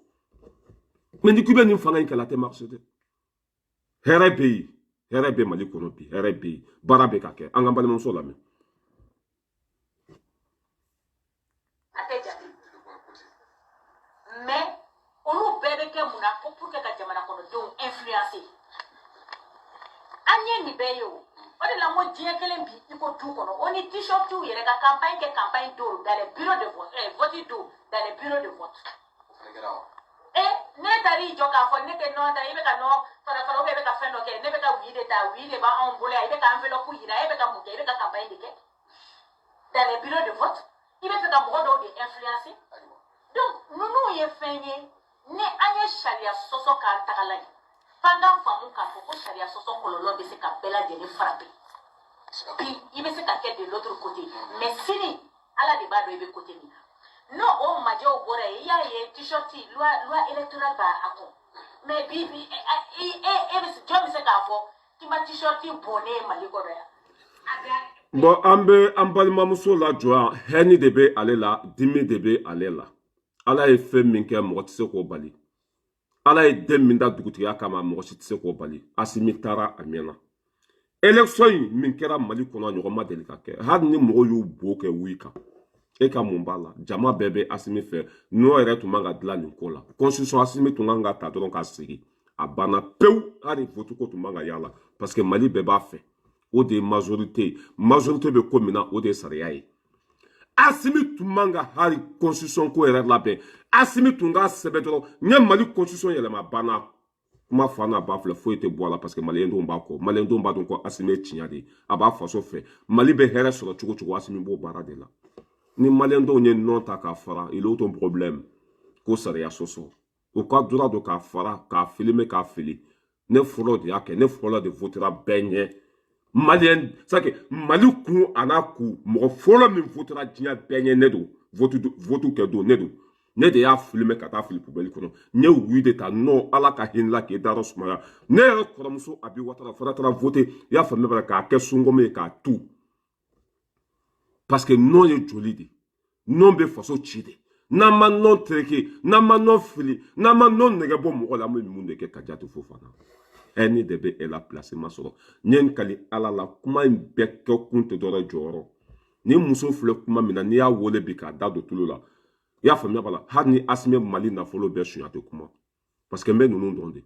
Mais ni k'i bɛ nin fanga in kɛlɛ, a tɛ marcher dɛ. Hɛrɛ bɛ yen, hɛrɛ bɛ Mali kɔnɔ bi, hɛrɛ bɛ yen, baara bɛ ka kɛ. An ka balimamuso lamɛn. A tɛ jate, mais olu bɛɛ bɛ kɛ mun na? Ko pour que ka jamana kɔnɔdenw influencer. An ye nin bɛɛ ye. O o de la n ko diɲɛ kelen bi i ko du kɔnɔ, o ni t-shirt yɛrɛ ka campagne kɛ, campagne don dans les bureaux de vote, vote don dans les bureaux de vote. E ne taar'i jɔ k'a fɔ ne tɛ nɔ ta, i bɛ ka nɔ fara fara, ou bien i bɛ ka fɛn dɔ kɛ, ne bɛ ka oui de ta, oui de b'anw bolo yan, i bɛ ka enveloppe yira, e bɛ ka mun kɛ? I bɛ ka campagne de kɛ dans les bureaux de vote, i bɛ fɛ ka mɔgɔ dɔw de influencer. Donc ninnu ye fɛn ye ni an ye sariya sɔsɔ k'an tagala ye, f'an k'an faamu k'a fɔ ko sariya sɔsɔ kɔlɔlɔ bɛ se ka bɛɛ lajɛlen frapper. Bi i bɛ se ka kɛ de l'autre côté, mais sini Ala de b'a dɔn i bɛ côté min na. N'o o majɛw bɔra yen, i y'a ye, t-shirt, loi électorale b'a a kɔn. Mais bi bi e e bɛ jɔn bɛ se k'a fɔ k'i ma t-shirt bɔnnen ye Mali kɔnɔ yan? Bon, an bɛ an balimamuso lajɔ yan. Hɛni de bɛ ale la, dimi de bɛ ale la. Ala ye fɛn min kɛ, mɔgɔ tɛ se k'o bali. Ala ye den min da dugutigiya kama, mɔgɔ si tɛ se k'o bali. Asimi taara, a mɛnna. Élection in min kɛra Mali kɔnɔ, a ɲɔgɔn ma deli ka kɛ. Hali ni mɔgɔw y'u bo kɛ oui kan, e ka mun b'a la? Jama bɛɛ bɛ Asimi fɛ. N'o yɛrɛ tun man ka dilan nin ko la, constitution, Asimi tun kan ka ta dɔrɔn ka sigi, a banna pewu. Hali vote ko tun man ka y'a la, parce que Mali bɛɛ b'a fɛ. O de ye majorité ye. Majorité bɛ ko min na, o de ye sariya ye. Asimi tun man ka hali constitution ko yɛrɛ labɛn. Asimi tun k'a sɛbɛn dɔrɔn, n ye Mali constitution yɛlɛma, banna. Kuma fa n'a ba filɛ, foyi tɛ bɔ a la, parce que maliyɛndenw b'a kɔ. Maliyɛndenw b'a dɔn ko Asimi ye tiɲɛ de ye, a b'a faso fɛ. Mali bɛ hɛrɛ sɔrɔ cogo cogo, Asimi b'o baara de la. Ni maliyɛndenw ye nɔ ta k'a fara, il est ton problème ko sariya sɔsɔ, u ka droit don k'a fara, k'a filmer, k'a fili. Ne fɔlɔ de y'a kɛ, ne fɔlɔ de votera bɛɛ ɲɛ. Maliyɛn c'est Mali kun a n'a ku, mɔgɔ fɔlɔ min votera diɲɛ bɛɛ ɲɛ, ne don. Vote kɛ don, ne don. Ne de y'a filmé ka taa fili poubelle kɔnɔ. N ye oui de ta. Non, Ala ka hinɛ la k'e dayɔrɔ sumaya. Ne yɛrɛ kɔrɔmuso Abi Watara fana taara voter, i y'a faamuya b'a la, k'a kɛ sungɔmɔ ye k'a tu, parce que non ye joli de, non bɛ faso ci de. N'an ma non tereke, n'an ma non fili, n'an ma non nɛgɛ bɔ mɔgɔ la, an bɛ mun de kɛ? Kadiatou Fofana, haine de bɛ e la. Place ma sɔrɔ. N ye n kali Ala la, kuma in bɛɛ kɛ kun tɛ dɔwɛrɛ jɔyɔrɔ ni muso filɛ kuma min na. N'i y'a wele bi k'a da don tulu la, i y'a faamuya b'a la, hali ni Asimi Mali nafolo bɛɛ suɲɛ, a tɛ kuma, parce que n bɛ ninnu dɔn de.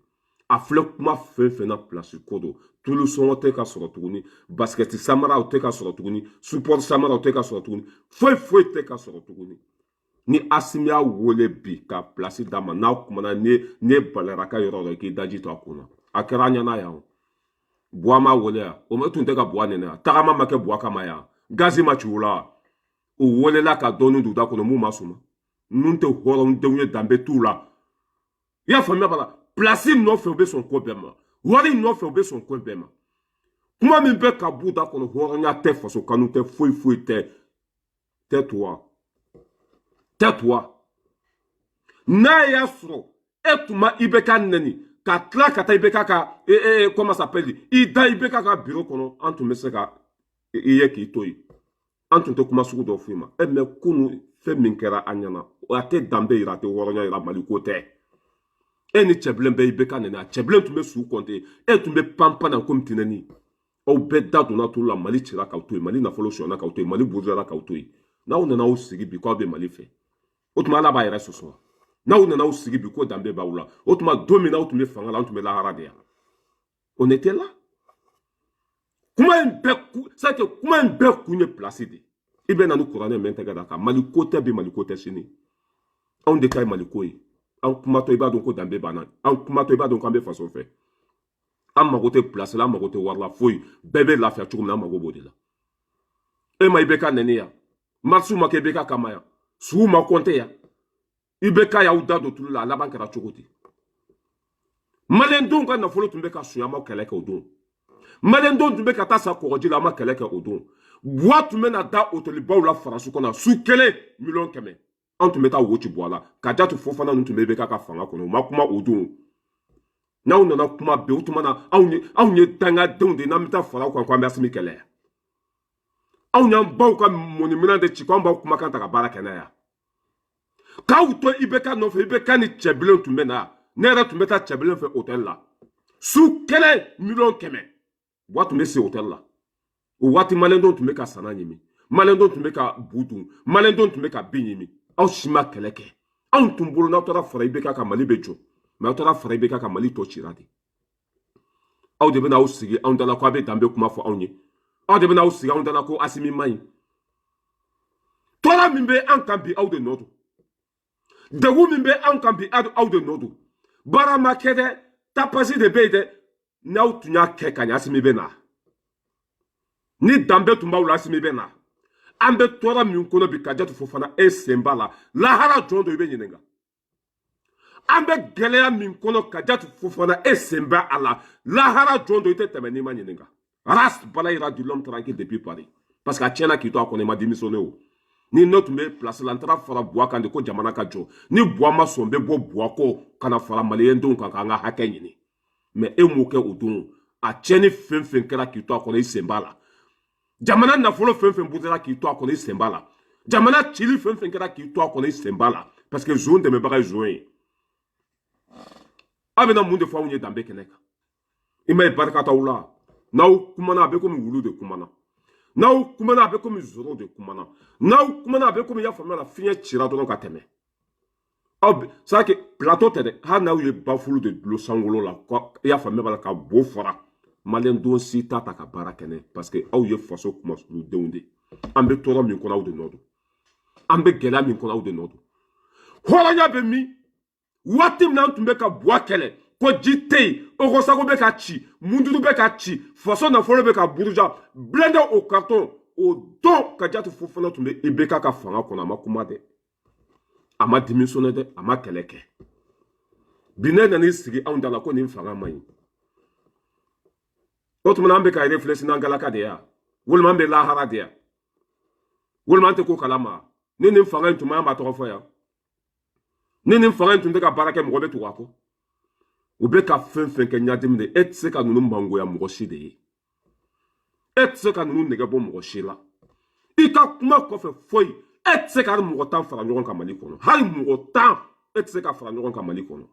A filɛ kuma fɛn fɛn na, place ko don. Tulu sɔngɔ tɛ ka sɔrɔ tuguni, basket samaraw tɛ ka sɔrɔ tuguni, sport samaraw tɛ ka sɔrɔ tuguni, foyi foyi tɛ ka sɔrɔ tuguni. Ni Asimi y'a wele bi ka place d'a ma, n'a kumana, ne balara ka yɔrɔ dɔ, k'i daji to a kun na. A kɛra an ɲɛna yan o. Buwa ma wele yan o tun tɛ ka Buwa nɛnɛ yan. Tagama ma kɛ Buwa kama yan, gazi ma ci o la. O welela ka dɔɔni don da kɔnɔ. Mun ma suma ninnu tɛ hɔrɔndenw ye, danbe t'u la, i y'a faamuya b'a la. Place nɔfɛ, u bɛ sɔn ko bɛɛ ma. Wari nɔfɛ, u bɛ sɔn ko bɛɛ ma. Kuma min bɛ ka b'u da kɔnɔ, hɔrɔnya tɛ, faso kanu tɛ, foyi foyi tɛ. Tais-toi, tais-toi. N'a y'a sɔrɔ e tun ma IBK nɛni ka tila ka taa IBK ka comment s'appelle, i da IBK ka bureau kɔnɔ, an tun bɛ se ka i ye k'i to yen, an tun tɛ kuma sugu dɔ f'i ma. E mɛ kunu, fɛn min kɛra an ɲɛna, a tɛ danbe yira, a tɛ hɔrɔnya yira, Mali ko tɛ. E ni cɛbilen bɛɛ IBK nɛni, a cɛbilen tun bɛ su kɔnte, e tun bɛ panpan na komi tinɛni. Aw bɛɛ da donna tulu la. Mali cira k'aw to yen, Mali nafolo sonyana k'aw to yen, Mali burujara k'aw to yen. N'aw nana aw sigi bi k'aw bɛ Mali fɛ, o tuma Ala b'a yɛrɛ sɔsɔ. N'aw nana aw sigi bi ko danbe b'aw la, o tuma don min n'aw tun bɛ fanga la, an tun bɛ lahara de yan. On était là. Kuma in bɛɛ, c'est que kuma in bɛɛ kun ye place de. I bɛ na ni kuranɛ mɛn tɛgɛ da kan. Mali ko tɛ bi, Mali ko tɛ sini. Anw de ta ye Mali ko ye. An kumatɔ, i b'a dɔn ko danbe b'an na. An kumatɔ, i b'a dɔn k'an bɛ faso fɛ. An mago tɛ place la, an mago tɛ wari la, foyi. Bɛɛ bɛ lafiya cogo min na, an mago b'o de la. E ma IBK nɛni yan, marche ma kɛ IBK kama yan, suw ma kɔnte yan. IBK y'aw da don tulu la, a laban kɛra cogo di? Maliyɛndenw ka nafolo tun bɛ ka suɲɛ, an ma kɛlɛ kɛ o don. Maliyɛndenw tun bɛ ka taa sa kɔgɔji la, an ma kɛlɛ kɛ o don. Buwa tun bɛ na da otelibaw la Faransi kɔnɔ, su kelen 100 000 000. Anw tun bɛ taa wo ci Buwa la. Kadiatou Fofana ninnu tun bɛ IBK ka fanga kɔnɔ, u ma kuma o don. N'aw nana kuma bi, o tuma na anw ye dangadenw de ye. N'an bɛ taa fara aw kan ko an bɛ Asimi kɛlɛ, anw y'an baw ka mɔniminɛn de ci ko an b'aw kumakan ta ka baara kɛ n'a ye, k'aw to IBK nɔfɛ. IBK ni cɛbilen tun bɛ na, ne yɛrɛ tun bɛ taa cɛbilen fɛ hôtel la, su kelen 100 000 000. Buwa tun bɛ se hôtel la o waati. Maliyɛndenw tun bɛ ka sana ɲimi, maliyɛndenw tun bɛ ka bu dun, maliyɛndenw tun bɛ ka bin ɲimi. Aw si ma kɛlɛ kɛ. Anw tun bolo, n'aw taara fara IBK ka, Mali bɛ jɔ. Mɛ aw taara fara IBK ka, Mali tɔ cira de. Aw de bɛna aw sigi anw da la ko a bɛ danbe kuma fɔ anw ye. Aw de bɛna aw sigi anw da la ko Asimi man ɲi. Tɔɔrɔ min bɛ an kan bi, aw de nɔ don. Degun min bɛ anw kan bi, aw de nɔ don. Baara ma kɛ dɛ, tapasi de bɛ yen dɛ. N'aw tun y'a kɛ ka ɲɛ, Asimi bɛ na. Ni danbe tun b'aw la, Asimi bɛ na. An bɛ tɔɔrɔ min kɔnɔ bi, Kadiatou Fofana, e sen b'a la. Lahara jɔn don, i bɛ ɲininka. An bɛ gɛlɛya min kɔnɔ, Kadiatou Fofana, e sen bɛ a la. Lahara jɔn don, i tɛ tɛmɛ n'i ma ɲininka. Ras Balayira du l'homme tranquille depuis Paris, parce que a tiɲɛna k'i to a kɔnɔ, i ma démissionné. O ni ne tun bɛ place la, n taara fara Buwa kan de ko jamana ka jɔ. Ni Buwa ma sɔn, n bɛ bɔ Buwa kɔ ka na fara maliyɛndenw kan k'an ka hakɛ ɲini. Mɛ e m'o kɛ o don. A tiɲɛni fɛn fɛn kɛra k'i to a kɔnɔ, i sen b'a la. Jamana nafolo fɛn fɛn butera k'i to a kɔnɔ, i sen b'a la. Jamana cili fɛn fɛn kɛra k'i to a kɔnɔ, i sen b'a la, parce que zon dɛmɛbaga ye zon ye. Aw bɛna mun de fɔ anw ye danbe kɛnɛ kan? I ma ye, barika t'aw la. N'aw kumana, a bɛ komi wulu de kumana. N'aw kumana, a bɛ komi zoro de kumana. N'aw kumana, a bɛ komi, i y'a faamuya la, fiɲɛ cira dɔrɔn ka tɛmɛ aw. C'est que plateau tɛ dɛ. Hali n'aw ye bafulu de dulon sankolo la, i y'a faamuya b'a la, ka bo fara, maliyɛn don si t'a ta ka baara kɛ n'a ye, parce que aw ye faso kumasuludenw de. An bɛ tɔɔrɔ min kɔnɔ, aw de nɔ don. An bɛ gɛlɛya min kɔnɔ, aw de nɔ don. Hɔrɔnya bɛ min? Waati min na an tun bɛ ka Buwa kɛlɛ ko ji tɛ yen, Ogosago bɛ ka ci, Munduru bɛ ka ci, faso nafolo bɛ ka buruja, blindé au carton, o don Kadiatou Fofana tun bɛ IBK ka fanga kɔnɔ. A ma kuma dɛ, a ma démissionné dɛ, a ma kɛlɛ kɛ. Bi ne nan'i sigi anw da la ko nin fanga man ɲi. O tuma an bɛ ka réfléchir n'an galaka de ya, walima an bɛ lahara de ya, walima an tɛ ko kalama. Ni nin fanga in tun ma, an b'a tɔgɔ fɔ yan. Ni nin fanga in tun tɛ ka baara kɛ, mɔgɔ bɛ tugu a kɔ. U bɛ ka fɛn fɛn kɛ ɲadimi de, e tɛ se ka ninnu mangoya mɔgɔ si de ye, e tɛ se ka ninnu nɛgɛ bɔ mɔgɔ si la. I ka kuma kɔfɛ foyi, e tɛ se ka hali mɔgɔ 10 fara ɲɔgɔn kan Mali kɔnɔ, hali mɔgɔ 10 e tɛ se ka fara ɲɔgɔn kan Mali kɔnɔ.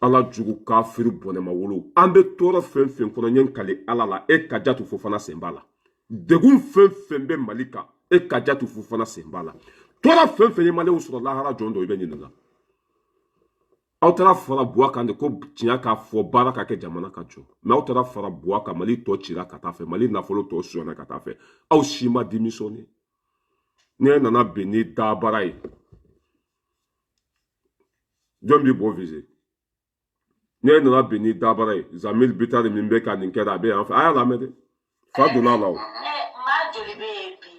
Ala jugu kafiri bɔnɛma wolo, an bɛ tɔɔrɔ fɛn fɛn kɔnɔ, n ye n kali Ala la, e Kadiatou Fofana sen b'a la. Degun fɛn fɛn bɛ Mali kan, e Kadiatou Fofana sen b'a la. Tɔɔrɔ fɛn fɛn ye maliyɛnw sɔrɔ, lahara jɔn dɔ i bɛ ɲininka. Aw taara fara Buwa kan de ko tiɲɛ k'a fɔ baara ka kɛ jamana ka jɔ, mɛ aw taara fara Buwa kan, Mali tɔ cira ka taa fɛ, Mali nafolo tɔ sonyana ka taa fɛ. Aw si ma démissionné. Ne nana bin ni dabara ye, jɔn b'i bɔ viser? Ne nana bin ni dabara ye, Zamil Bitari min bɛ ka nin kɛ, a bɛ yan fɛ, a y'a lamɛn dɛ, fa donna a la o. Maa joli bɛ yen bi,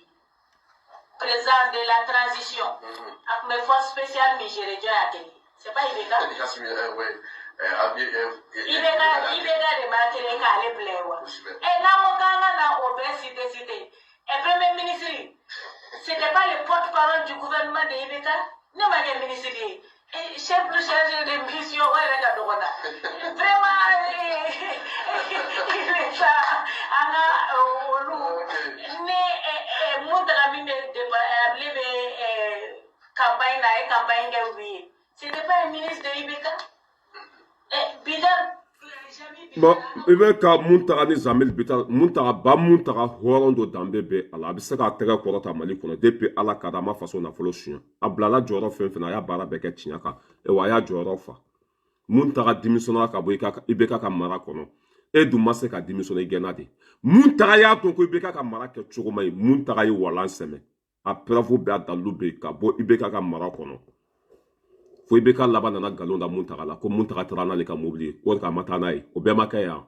président de la transition, a tun bɛ force spéciale min gérer, jɔn y'a kɛ? C'est pas IBK? IBK, IBK de b'a kɛ k'ale bila yen wa? N'an ko k'an ka na o bɛɛ cité cité, premier ministre, c'était pas le porte-parole du gouvernement de IBK? Ne ma kɛ ministre ye, chef de chargé de mission, o yɛrɛ ka dɔgɔ na vraiment. Sa an ka olu ni Muntaga min bɛ ale bɛ campagne na, a ye campagne kɛ u ye, c'était pas un ministre de IBK? Bidar. Bon, i bɛ ka Muntaga ni Zamil Bitar, Muntaga ba, Muntaga hɔrɔn dɔ, danbe bɛ a la, a bɛ se k'a tɛgɛ kɔrɔta Mali kɔnɔ depuis Ala ka da a ma faso nafolo suɲɛ. A bilala jɔyɔrɔ fɛn fɛn na, a y'a baara bɛɛ kɛ tiɲɛ kan, wa a y'a jɔyɔrɔ fa. Muntaga démissionna ka bɔ IBK ka mara kɔnɔ, e dun ma se ka démissionner, i gɛnna de. Muntaga y'a dɔn ko IBK ka mara kɛ cogo ma ɲi. Muntaga ye walan sɛmɛ, a preuve bɛɛ, a dalilu bɛ yen, ka bɔ IBK ka mara kɔnɔ, fo IBK laban nana nkalon da Muntaga la ko Muntaga taara n'ale ka mobili ye, o de a ma taa n'a ye. O bɛɛ ma kɛ yan.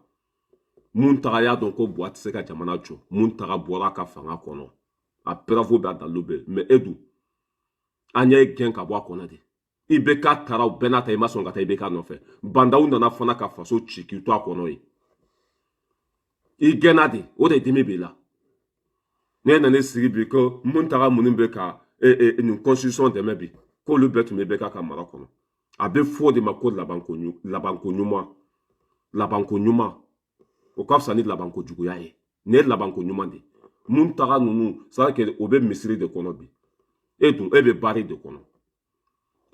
Muntaga y'a dɔn ko Buwa tɛ se ka jamana jɔ, Muntaga bɔra a ka fanga kɔnɔ, a preuve bɛɛ, a dalilu bɛ. Mɛ e dun, an y'e gɛn ka bɔ a kɔnɔ de. IBK taara, o bɛɛ n'a ta, i ma sɔn ka taa IBK nɔfɛ. Bandaw nana fana ka faso ci k'i to a kɔnɔ yen, i gɛnna de. O de dimi b'i la. Ne nana sigi bi ko Muntaga minnu bɛ ka nin constitution dɛmɛ bi, k'olu bɛɛ tun bɛ IBK ka mara kɔnɔ. A bɛ fɔ o de ma ko labanko labanko ɲuman. Labanko ɲuman, o ka fisa ni labanko juguya ye. Nin ye labanko ɲuman de. Muntaga ninnu, c'est que o bɛ misiri de kɔnɔ bi, e dun e bɛ baari de kɔnɔ.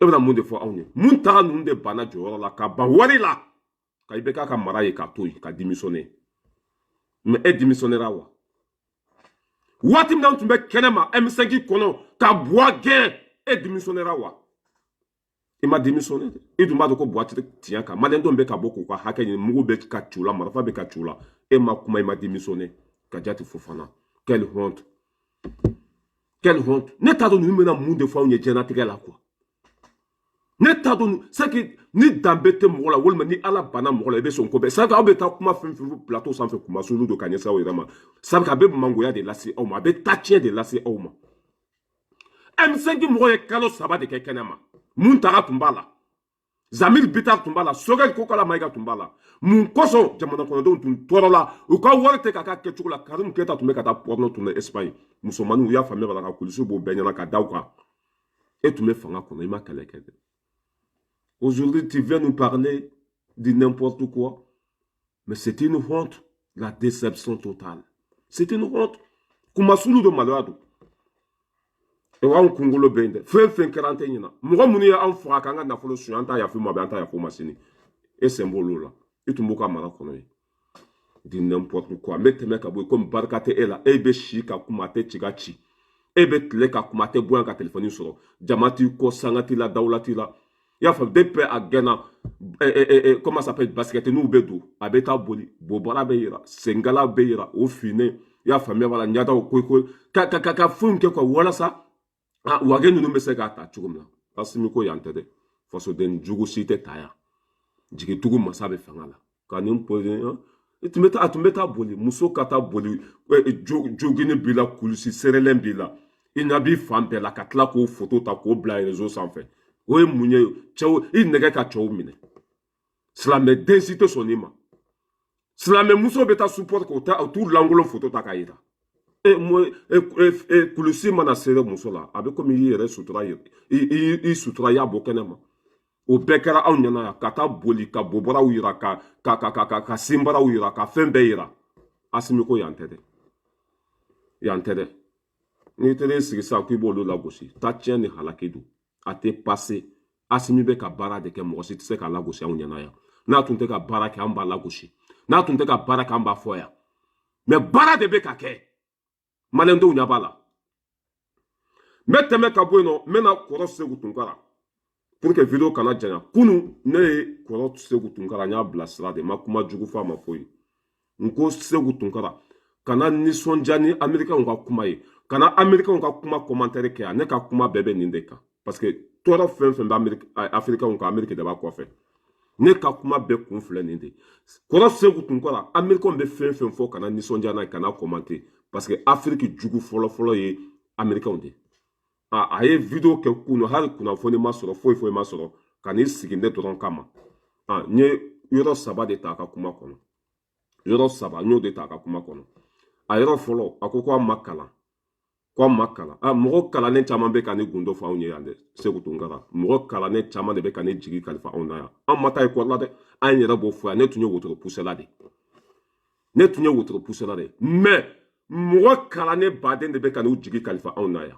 E bɛna mun de fɔ anw ye? Muntaga ninnu de banna jɔyɔrɔ la ka ban wari la ka IBK ka mara ye, k'a to yen ka démissionner. Mais e démissionnera wa? Waati min na an tun bɛ kɛnɛ ma M5 kɔnɔ ka Buwa gɛn, e démissionnera wa? I ma démissionné dɛ. I dun b'a dɔn ko Buwa tɛ tiɲɛ kan, maliyɛndenw bɛ ka bɔ k'u ka hakɛ ɲini, mugu bɛ ka ci u la, marifa bɛ ka ci u la, e ma kuma, i ma démissionné. Kadiatou Fofana, quelle honte, quelle honte! Ne t'a dɔn ninnu bɛna mun de fɔ anw ye diɲɛlatigɛ la quoi. Ne t'a dɔn, c'est que ni danbe tɛ mɔgɔ la, walima ni Ala banna mɔgɔ la, i bɛ sɔn ko bɛɛ. C'est que aw bɛ taa kuma fɛn fɛn plateau sanfɛ, kumasulu don ka ɲɛsin aw yɛrɛ ma, sabu a bɛ mangoya de lase aw ma, a bɛ tacɛn de lase aw ma. M5 mɔgɔ ye kalo 3 de kɛ kɛnɛ ma. Muntaga tun b'a la, Zamil Bitar tun b'a la, Sogɛl Kokala Mayiga tun b'a la. Mun kosɔn jamana kɔnɔdenw tun tɔɔrɔ la, u ka wari tɛ ka k'a kɛcogo la? Karim Keyita tun bɛ ka taa porno tourner Espagne, musomaninw, u y'a faamuya b'a la, ka kulisi b'o bɛɛ ɲɛna ka da u kan. E tun bɛ fanga kɔnɔ, i ma kɛlɛ kɛ dɛ. Aujourd'hui, tu viens nous parler de n'importe quoi, mais c'est une honte, la déception totale, c'est une honte. Kumasulu do, maloya don. Anw kunkolo bɛ yen dɛ. Fɛn fɛn kɛra, an tɛ ɲina. Mɔgɔ minnu ye anw faga k'an ka nafolo suɲɛ, an t'a yafu ma bi, an t'a yafu ma sini. E sen b'olu la, i tun b'u ka mara kɔnɔ yen. Di n'importe quoi. N bɛ tɛmɛ ka bɔ yen, komi barika tɛ e la. E bɛ si ka kuma, a tɛ ci ka ci, e bɛ tile ka kuma, a tɛ bɔ yan ka telefɔni sɔrɔ. Jama t'i kɔ, sanga t'i la, dawula t'i la, i y'a faamu? Depuis a gɛnna, comment ça s'appelle, basket n'u bɛ don, a bɛ taa boli, bobara bɛ yira, sengala bɛ yira, o finnen, i y'a faamuya? Wala ɲadaw ko ko ka fɛnw kɛ quoi, walasa wage ninnu bɛ se k'a ta cogo min na. Asimi ko yan tɛ dɛ, fasoden jugu si tɛ ta yan, jigitugu masa bɛ fanga la ka nin posé. I tun bɛ taa, a tun bɛ taa boli, muso ka taa boli, jogini b'i la, kulusi serelen b'i la, i ɲɛ b'i fan bɛɛ la, ka tila k'o foto ta k'o bila réseau sanfɛ. O ye mun ye? Cɛw, i nɛgɛ ka cɛw minɛ. Silamɛden si tɛ sɔn nin ma. Silamɛmuso bɛ taa support kɛ, o t'u lankolon foto ta k'a yira. E mo e kulusi mana sere muso la, a bɛ komi i yɛrɛ sutura, i sutura, i y'a bɔ kɛnɛ ma. O bɛɛ kɛra anw ɲɛna yan, ka taa boli ka bobaraw yira, ka sinbaraw yira, ka fɛn bɛɛ yira. Asimi ko yan tɛ dɛ, yan tɛ dɛ. N'i taara sigi sisan k'i b'olu lagosi, taa tiɲɛ ni halaki don, a tɛ pase. Asimi bɛ ka baara de kɛ, mɔgɔ si tɛ se k'a lagosi anw ɲɛna yan. N'a tun tɛ ka baara kɛ, an b'a lagosi. N'a tun tɛ ka baara kɛ, an b'a fɔ yan. Mais baara de bɛ ka kɛ, maliyɛndenw ɲɛ b'a la. N bɛ tɛmɛ ka bɔ yen nɔ, n bɛ na kɔrɔ Segu Tunkara, pour que vidéo kana janya. Kunu ne ye kɔrɔ Segu Tunkara, n y'a bilasira de, n ma kuma jugu fɔ a ma foyi. N ko Segu Tunkara kana nisɔndiya ni Américains ka kuma ye, kana Américains ka kuma commentaire kɛ yan. Ne ka kuma bɛɛ bɛ nin de kan, parce que tɔɔrɔ fɛn fɛn bɛ Amérique, Africains kan, Amérique de b'a kɔfɛ. Ne ka kuma bɛɛ kun filɛ nin de. Kɔrɔ Segu Tunkara, Américains bɛ fɛn fɛn fɔ, kana nisɔndiya n'a ye, kana commenter, parce que Afrique jugu fɔlɔ-fɔlɔ ye Américains de. A ye vidéo kɛ kunu, hali kunnafoni ma sɔrɔ, foyi foyi ma sɔrɔ, ka n'i sigi ne dɔrɔn kama. N ye yɔrɔ saba de ta a ka kuma kɔnɔ, yɔrɔ saba n y'o de ta a ka kuma kɔnɔ. A yɔrɔ fɔlɔ, a ko a ma kalan, ko a ma kalan. A mɔgɔ kalannen caman bɛ ka ne gundo fɔ anw ye yan dɛ. Segu Tunkara, mɔgɔ kalannen caman de bɛ ka ne jigi kalifa anw na yan. Anw ma taa ekɔli la dɛ, an yɛrɛ b'o fɔ yan. Ne tun ye wotoro pusɛla de, ne tun ye wotoro pusɛla de. Mais mɔgɔ kalannen baden de bɛ ka n'u jigi kalifa anw na yan.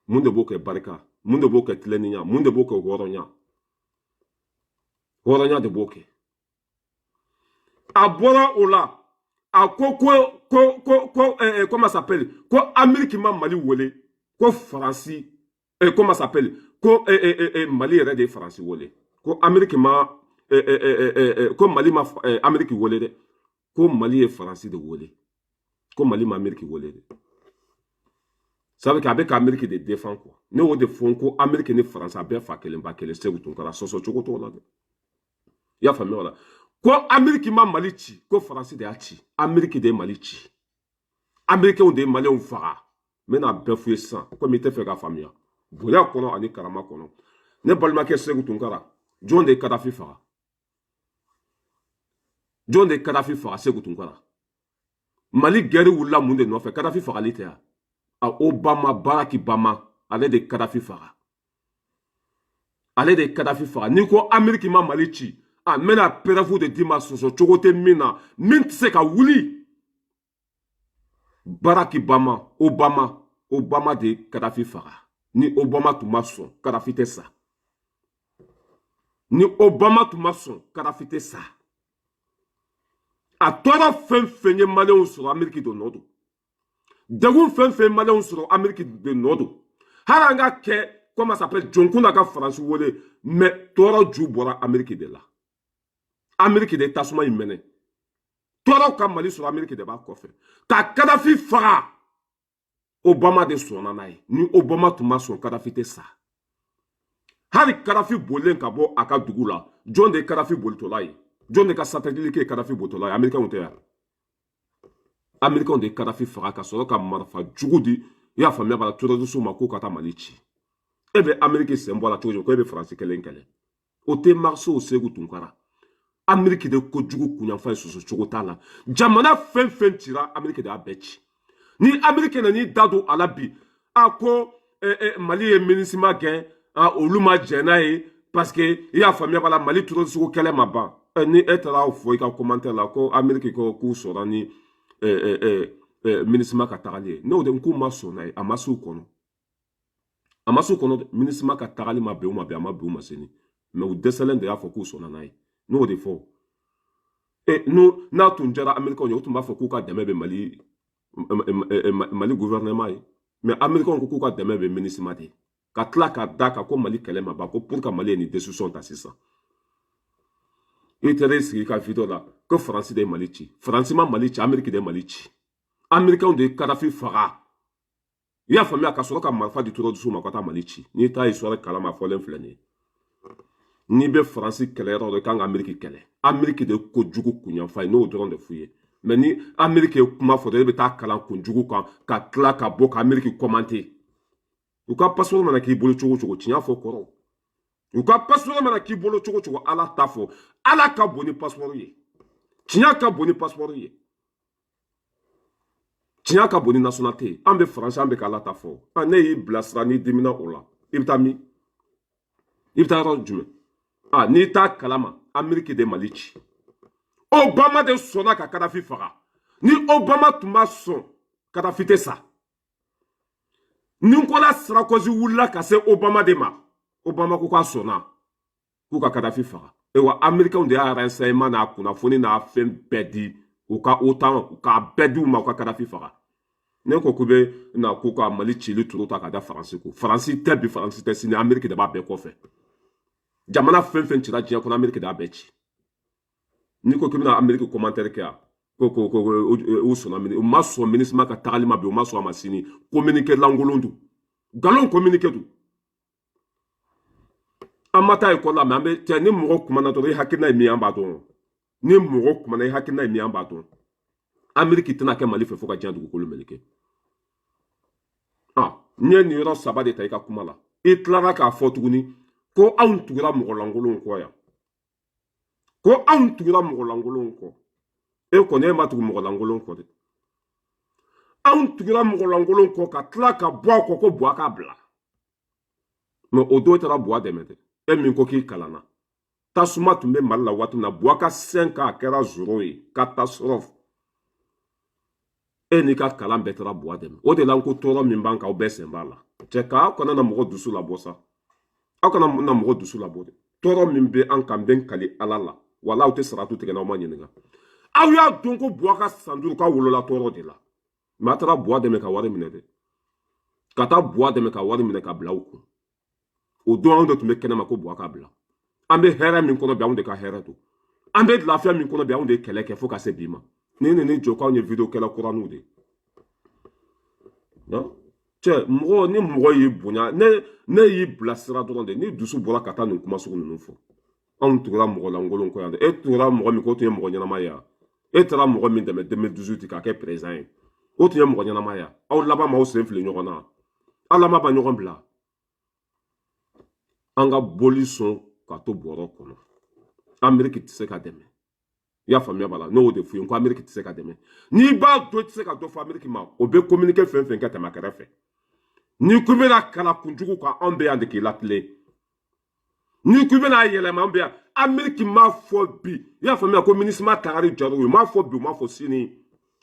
Mun de b'o kɛ? Barika. Mun de b'o kɛ? Tilennenya. Mun de b'o kɛ? Hɔrɔnya. Hɔrɔnya de b'o kɛ. A bɔra o la, a ko ko comment s'appelle, ko Amérique ma Mali wele, ko Faransi, comment s'appelle, ko Mali yɛrɛ de ye Faransi wele, ko Amérique ma ko Mali ma Amérique wele dɛ, ko Mali ye Faransi de wele, ko Mali ma Amérique wele dɛ. Ça veut dire a bɛ ka Amérique de défend quoi. Ne y'o de fɔ, n ko Amérique ni Faransi, a bɛɛ fa kelen ba kelen. Segu Tunkara, sɔsɔ cogo t'o la dɛ. I y'a faamuya o la? Ko Amérique ma Mali ci, ko Faransi de y'a ci. Amérique de ye Mali ci, Américains de ye Maliyɛnw faga. N bɛna bɛɛ f'u ye sisan, komi i tɛ fɛ k'a faamuya, bonya kɔnɔ ani karama kɔnɔ. Ne balimakɛ Segu Tunkara, jɔn de ye Kadafi faga? Jɔn de ye Kadafi faga? Segu Tunkara, Mali guerre wulila mun de nɔfɛ? Kadafi fagali tɛ yan? A Obama, Barack Obama, ale de ye Kadafi faga, ale de ye Kadafi faga. N'i ko Amérique ma Mali ci, a n bɛna preuve de d'i ma, sɔsɔ cogo tɛ min na, min tɛ se ka wuli. Barack Obama, Obama, Obama de ye Kadafi faga. Ni Obama tun ma sɔn, Kadafi tɛ sa. Ni Obama tun ma sɔn, Kadafi tɛ sa. A tɔɔrɔ fɛn fɛn ye Maliyɛnw sɔrɔ, Amérique de nɔ don. Degun fɛn fɛn ye Maliyɛnw sɔrɔ, Amérique de nɔ don. Hali an ka kɛ, comment s'appelle, Jonkun ka Faransi wele, mais tɔɔrɔ ju bɔra Amérique de la. Amérique de ye tasuma in mɛnɛ. Tɔɔrɔ ka Mali sɔrɔ, Amérique de b'a kɔfɛ. Ka Kadafi faga, Obama de sɔnna n'a ye. Ni Obama tun ma sɔn, Kadafi tɛ sa. Hali Kadafi bolilen ka bɔ a ka dugu la, jɔn de ye Kadafi bolitɔla ye? Jɔn de ka satellite ye Kadafi bolitɔla ye? Américains tɛ yan? Américains de ye Kadafi faga ka sɔrɔ ka marifa jugu di, i y'a faamuya b'a la, terroristes ma, k'u ka taa Mali ci. E bɛ Amérique sen bɔ a la cogo di ko e bɛ Faransi kelen kɛlɛ? O tɛ marché o. Segu Tunkara, Amérique de kojugu kunyanfan ye, sɔsɔ cogo t'a la. Jamana fɛn fɛn cira, Amérique de y'a bɛɛ ci. Ni Amérique nan'i da don a la bi, a ko Mali ye MINUSMA gɛn, olu ma jɛn n'a ye, parce que i y'a faamuya b'a la, Mali terroriste kɛlɛ ma ban. Ni e taara fɔ i ka commentaire la ko Amérique ko k'u sɔnna ni MINUSMA ka tagali ye, n'o de k'u ma sɔn n'a ye, a ma s'u kɔnɔ, a ma s'u kɔnɔ dɛ. MINUSMA ka tagali ma bɛn u ma bi, a ma bɛn u ma sini, mais u dɛsɛlen de y'a fɔ k'u sɔnna n'a ye. N'o de fɔ e n'o n'a tun diyara Américains ye, u tun b'a fɔ k'u ka dɛmɛ bɛ Mali gouvernement ye. Mais Américains ko k'u ka dɛmɛ bɛ MINUSMA de ye, ka tila ka da kan ko Mali kɛlɛ ma ban, ko pour que Mali ye nin décision ta sisan. I taara i sigi i ka vidéo la ko Faransi de ye Mali ci. Faransi ma Mali ci, Amérique de ye Mali ci. Américains de ye Kadafi faga, i y'a faamuya, ka sɔrɔ ka marifa di terroristes ma ka taa Mali ci. N'i t'a histoire kalama, fɔlen filɛ nin ye. N'i bɛ Faransi kɛlɛ yɔrɔ dɔ, i kan ka Amérique kɛlɛ. Amérique de ye kojugu kunyanfan ye, n'o dɔrɔn de f'u ye. Mais ni Amérique ye kuma fɔ dɔrɔn, e bɛ taa kalan kunjugu kan, ka tila ka bɔ ka Amérique commenter. U ka passeport mana k'i bolo cogo cogo, tiɲɛ fɔ kɔrɔ, u ka passeport mana k'i bolo cogo cogo, Ala ta fɔ, Ala ka bon ni passeport ye, tiɲɛ ka bon ni passeport ye. Tiɲɛ ka bon ni nationalité ye. An bɛ Faransi, an bɛ k'Ala ta fɔ. Ne y'i bilasira, n'i dimina o la, i bɛ taa min? I bɛ taa yɔrɔ jumɛn? N'i t'a kalama, Ameriki de Mali ci. Obama de sɔnna ka Kadafi faga. Ni Obama tun ma sɔn, Kadafi tɛ sa. Nicolas Sarkozy wulila ka se Obama de ma. Obama ko k'a sɔnna k'u ka Kadafi faga. Ewa, Américains de y'a renseignement n'a kunnafoni n'a fɛn bɛɛ di u ka OTAN, k'a bɛɛ di u ma, u ka Kadafi faga. Ne ko k'u bɛ na k'u ka Mali cili turu ta ka da Faransi kun. Faransi tɛ bi, Faransi tɛ sini, Amérique de b'a bɛɛ kɔfɛ. Jamana fɛn fɛn cira diɲɛ kɔnɔ, Amérique de y'a bɛɛ ci. N'i ko k'i bɛna Amérique commentaire kɛ yan ko u sɔnna, u ma sɔn MINUSMA ka tagali ma bi, u ma sɔn a ma sini. Communiqué lankolon don, nkalon communiqué don. An ma taa ekɔli la, mɛ an bɛ cɛ. Ni mɔgɔ kumana dɔrɔn, i hakilina ye min ye, an b'a dɔn. Ni mɔgɔ kumana, i hakilina ye min ye, an b'a dɔn. Amérique tɛna kɛ Mali fɛ fo ka diɲɛ dugukolo meleke. N ye nin yɔrɔ saba de ta i ka kuma la. I tilara k'a fɔ tuguni ko anw tugura mɔgɔ lankolonw kɔ yan, ko anw tugura mɔgɔ lankolonw kɔ. E kɔni, e ma tugu mɔgɔ lankolon kɔ dɛ. Anw tugura mɔgɔ lankolon kɔ ka tila ka bɔ a kɔ ko Buwa k'a bila. Mɛ o don taara Buwa dɛmɛ dɛ. E min ko k'i kalanna, tasuma tun bɛ Mali la waati min na, Buwa ka 5 ans a kɛra zéro ye, catastrophe. E n'i ka kalan bɛɛ taara Buwa dɛmɛ. O de la n ko tɔɔrɔ min b'an kan, aw bɛɛ sen b'a la. Cɛ, k'aw kana na mɔgɔ dusu labɔ sa, aw kana na mɔgɔ dusu labɔ dɛ. Tɔɔrɔ min bɛ an kan, n bɛ n kali Ala la, wala aw tɛ saratu tigɛ n'aw ma ɲininka. Aw y'a dɔn ko Buwa ka san 5 k'a wolola tɔɔrɔ de la, mɛ a taara Buwa dɛmɛ ka wari minɛ dɛ, ka taa Buwa dɛmɛ ka wari minɛ ka bila u kun. O don anw de tun bɛ kɛnɛma ko Buwa ka bila. An bɛ hɛrɛ min kɔnɔ bi, anw de ka hɛrɛ don. An bɛ lafiya min kɔnɔ bi, anw de ye kɛlɛ kɛ fo ka se bi ma. Ni jɔ k'anw ye vidéo kɛla kuraninw de ye. Cɛ, mɔgɔ ni mɔgɔ y'i bonya, ne y'i bilasira dɔrɔn de. Ni dusu bɔra ka taa nin kuma sugu ninnu fɔ, anw tugura mɔgɔ lankolon kɔ yan dɛ. E tugura mɔgɔ min ko tun ye mɔgɔ ɲɛnama ye yan. E taara mɔgɔ min dɛmɛ 2018 k'a kɛ président ye, o tun ye mɔgɔ ɲɛnama ye. Aw laban m'aw sen fili ɲɔgɔn na, aw laban ma ɲɔgɔn bila. An ka boli sɔn ka to bɔrɔ kɔnɔ. Ameriki tɛ se ka dɛmɛ, i y'a faamuya b'a la. Ne y'o de f'u ye ko Ameriki tɛ se ka dɛmɛ. N'i b'a dɔn i tɛ se ka dɔ fɔ Ameriki ma, o bɛ communiqué fɛn fɛn kɛ, tɛmɛ a kɛrɛfɛ. N'i ko i bɛna kalan kunjugu kan, anw bɛ yan de k'i latilen. N'i ko i bɛna yɛlɛma, an bɛ yan. Ameriki m'a fɔ bi, i y'a faamuya, ko MINUSMA tagari jar'u ye. U m'a fɔ bi, u m'a fɔ sini,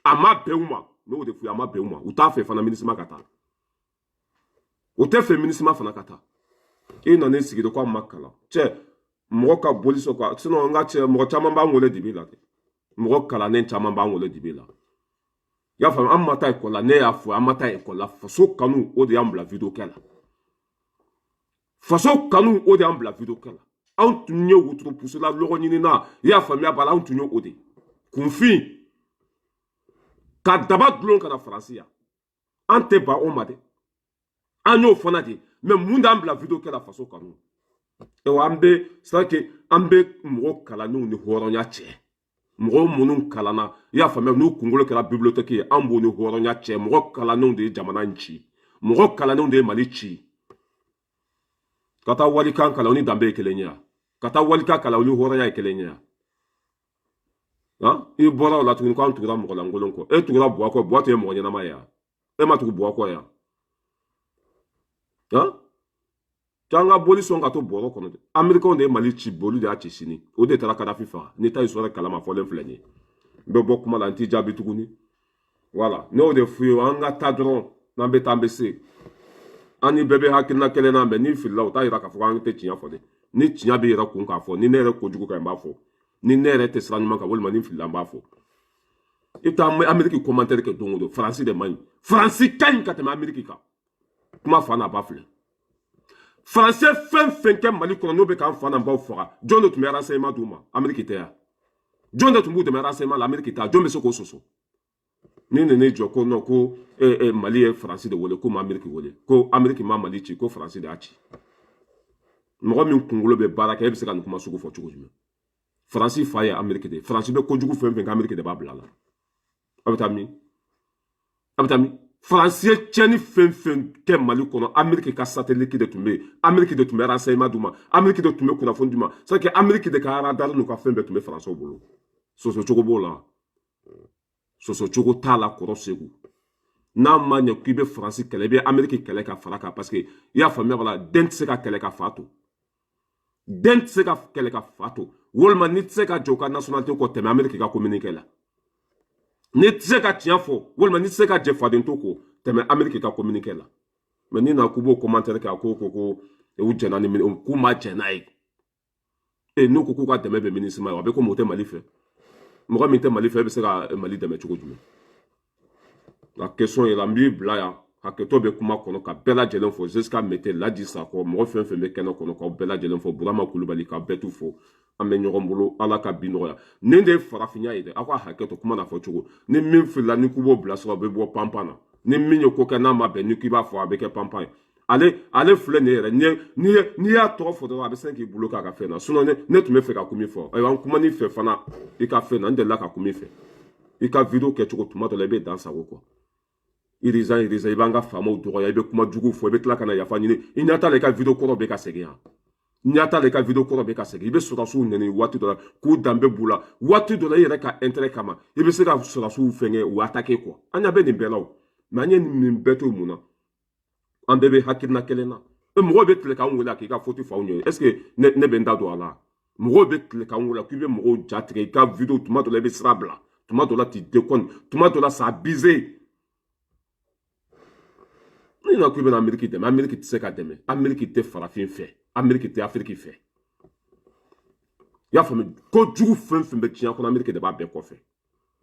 a ma bɛn u ma. Ne y'o de f'u ye, a ma bɛn u ma. U t'a fɛ fana MINUSMA ka taa, u tɛ fɛ MINUSMA fana ka taa. I nana i sigi de ko an ma kalan. Cɛ, mɔgɔ ka boli sɔn quoi. Sinon n ka cɛ, mɔgɔ caman b'an wele dibi la dɛ. Mɔgɔ kalannen caman b'an wele dibi la, i y'a faamu. An ma taa ekɔli la, ne y'a fɔ, an ma taa ekɔli la. Faso kanu, o de y'an bila vidéo kɛ la. Faso kanu, o de y'an bila vidéo kɛ la. Anw tun ye wotoro pusula lɔgɔ ɲinina, i y'a faamuya b'a la. Anw tun ye o de kunfin ka daba dulon ka na Faransi yan. An tɛ ban o ma dɛ, an y'o fana de. Mɛ mun d'an bila vidéo kɛ la? Faso kanu. Ayiwa, an bɛ, c'est à dire que an bɛ mɔgɔ kalannenw ni hɔrɔnya cɛ. Mɔgɔ minnu kalanna, i y'a faamuya, n'u kunkolo kɛra bibliothèque ye, an b'o ni hɔrɔnya cɛ. Mɔgɔ kalannenw de ye jamana in ci, mɔgɔ kalannenw de ye Mali ci. Ka taa walikan kalan, o ni danbe ye kelen ye wa? Ka taa walikan kalan, o ni hɔrɔnya ye kelen ye wa? I bɔra o la tuguni k'an tugura mɔgɔ lankolon kɔ. E tugura Buwa kɔ. Buwa tun ye mɔgɔ ɲɛnama ye wa? E ma tugu Buwa kɔ yan. An ka boli sɔn ka to bɔrɔ kɔnɔ dɛ. Amerikɛnw de ye Mali ci bi, olu de y'a ci sini, o de taara Kadafi faga. N'i ta histoire kalama fɔlen filɛ nin ye. N bɛ bɔ kuma la, n t'i jaabi tuguni. Voilà, ne y'o de f'u ye. An ka taa dɔrɔn, n'an bɛ taa, an bɛ se. An ni bɛɛ bɛ hakilina kelen na, mɛ ni filila, o t'a yira k'a fɔ k'an tɛ tiɲɛ fɔ dɛ. Ni tiɲɛ bɛ yɛrɛ kun k'a fɔ, ni ne yɛrɛ kojugu kan, n b'a fɔ. Ni ne yɛrɛ tɛ sira ɲuman kan, walima ni filila, n b'a fɔ. I bɛ taa Ameriki commentaire kɛ don o don, Faransi de man ɲi, Faransi ka ɲi ka tɛmɛ Ameriki kan. Kuma fa n'a ba filɛ. Faransi fɛn fɛn kɛ Mali kɔnɔ, n'o bɛ k'an fa n'an baw faga, jɔn de tun bɛ renseignement d'u ma? Ameriki tɛ yan? Jɔn de tun b'u dɛmɛ renseignement la? Ameriki tɛ? Jɔn bɛ se k'o sɔsɔ? Ni nana jɔ ko non, ko Mali ye Faransi de wele, ko ma Ameriki wele, ko Ameriki ma Mali ci, ko Faransi de y'a ci. Mɔgɔ min kunkolo bɛ baara kɛ, e bɛ se ka nin kuma sugu fɔ cogo jumɛn? Faransi fa ye Ameriki de ye. Faransi bɛ kojugu fɛn fɛn kɛ, Ameriki de b'a bila a la. A bɛ taa min? A bɛ taa min? Faransi ye tiɲɛni fɛn fɛn kɛ Mali kɔnɔ, Ameriki ka satellite de tun bɛ yen, Ameriki de tun bɛ renseignement d'u ma, Ameriki de tun bɛ kunnafoni d'u ma. C'est que Ameriki de ka radar n'u ka fɛn bɛɛ tun bɛ Faransiw bolo. Sɔsɔ cogo b'o la? Sɔsɔ cogo t'a la. Kɔrɔ Segu. N'a ma ɲɛ k'i bɛ Faransi kɛlɛ, i bɛ Ameriki kɛlɛ ka fara kan, parce que i y'a faamuya b'a la, den tɛ se ka kɛlɛ ka fa to, den tɛ se ka kɛlɛ ka fa to. Walima n'i tɛ se ka jɔ u ka nationalité kɔ, tɛmɛ Ameriki ka communiqué la. N'i tɛ se ka tiɲɛ fɔ, walima n'i tɛ se ka jɛ faden to kɔ, tɛmɛ Ameriki ka communiqué la. Mais ni na k'u b'o commentaire kɛ, a ko ko ko u jɛnna ni k'u ma jɛn n'a ye. E n'u ko k'u ka dɛmɛ bɛ MINUSMA ye, a bɛ komi o tɛ Mali fɛ. Mɔgɔ min tɛ Mali fɛ, e bɛ se ka Mali dɛmɛ cogo jumɛn? La question est là. N b'i bila yan, hakɛto bɛ kuma kɔnɔ, ka bɛɛ lajɛlen fɔ. Jusqu'à Mete Laji Sakɔ, mɔgɔ fɛn fɛn bɛ kɛnɛ kɔnɔ, k'aw bɛɛ lajɛlen fɔ. Burama Kulubali, ka bɛɛ t'u fo. An bɛ ɲɔgɔn bolo, Ala ka bi nɔgɔya. Nin de ye farafinya ye dɛ. Aw ka hakɛ to, kuma n'a fɔ cogo. Ni min filila, ni k'u b'o bilasira, o bɛ bɔ panpan na. Ni min ye ko kɛ n'a ma bɛn, ni k'i b'a fɔ, a bɛ kɛ panpan ye. Ale filɛ nin ye yɛrɛ, n'i y'a tɔgɔ fɔ dɔrɔn, a bɛ sin k'i bolo k'a ka fɛn na. Sinon ne tun bɛ fɛ ka kun min fɔ, ayiwa, n kuma n'i fɛ fana i ka fɛn na, n delila ka kun min fɛ i ka vidéo kɛcogo, tuma dɔ la i bɛ dan sago kɔ, irisan irisan, i b'an ka faamaw dɔgɔya, i bɛ kuma jugu fɔ, i bɛ tila ka na yafa ɲini. I ɲɛ t'a la, i ka vidéo kɔrɔ bɛ ka segin yan. Ɲɛ t'a la, i ka vidéo kɔrɔ bɛ ka segin. I bɛ sɔrɔdasiw nɛni waati dɔ la k'u danbe b'u la. Waati dɔ la, i yɛrɛ ka intérêt kama, i bɛ se ka sɔrɔdasiw fɛngɛ, u attaquer quoi. An ɲɛ bɛ nin bɛɛ la o, mais an ye nin bɛɛ to mun na? An bɛɛ bɛ hakilina kelen na. Mɔgɔw bɛ tile k'an wele k'i ka faute fɔ anw ye. Est ce que ne bɛ n da don a la? Mɔgɔw bɛ tile k'an wele k'i bɛ mɔgɔw ja tigɛ i ka vidéo. Tuma dɔ la, i bɛ sira bila, tuma dɔ la, tu déconnes, tuma dɔ la, ça abuse. Ni na k'i bɛna Ameriki dɛmɛ, Ameriki tɛ se ka dɛmɛ. Ameriki tɛ farafin fɛ, Ameriki tɛ Afiriki fɛ. I y'a faamu? Ko jugu fɛn fɛn bɛ diɲɛ kɔnɔ, Ameriki de b'a bɛɛ kɔfɛ.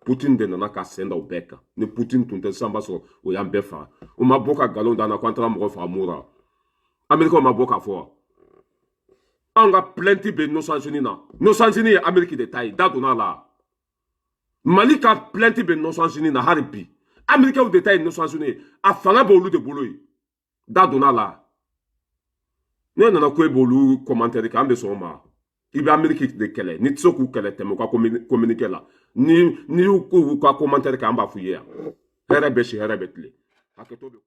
Putin de nana ka sen da o bɛɛ kan. Ni Putin tun tɛ sisan, b'a sɔrɔ o y'an bɛɛ faga. O ma bɔ ka nkalon d'an na ko an taara mɔgɔ faga mun na? Amerikaw ma bɔ k'a fɔ wa? Anw ka plainte bɛ Nations Unies na. Nations Unies ye Ameriki de ta ye, da donna a la. Mali ka plainte bɛ Nations Unies na hali bi. Amerikaw de ta ye Nations Unies ye, a fanga b'olu de bolo yen, da donna a la. Ne nana ko e b'olu commentaire kɛ, an bɛ sɔn o ma. I bɛ Ameriki de kɛlɛ, n'i tɛ se k'u kɛlɛ, tɛmɛ u ka communiqué la. Ni y'u k'u ka commentaire kɛ, an b'a f'u ye yan. Hɛrɛ bɛ si, hɛrɛ bɛ tile, hakɛto bɛ.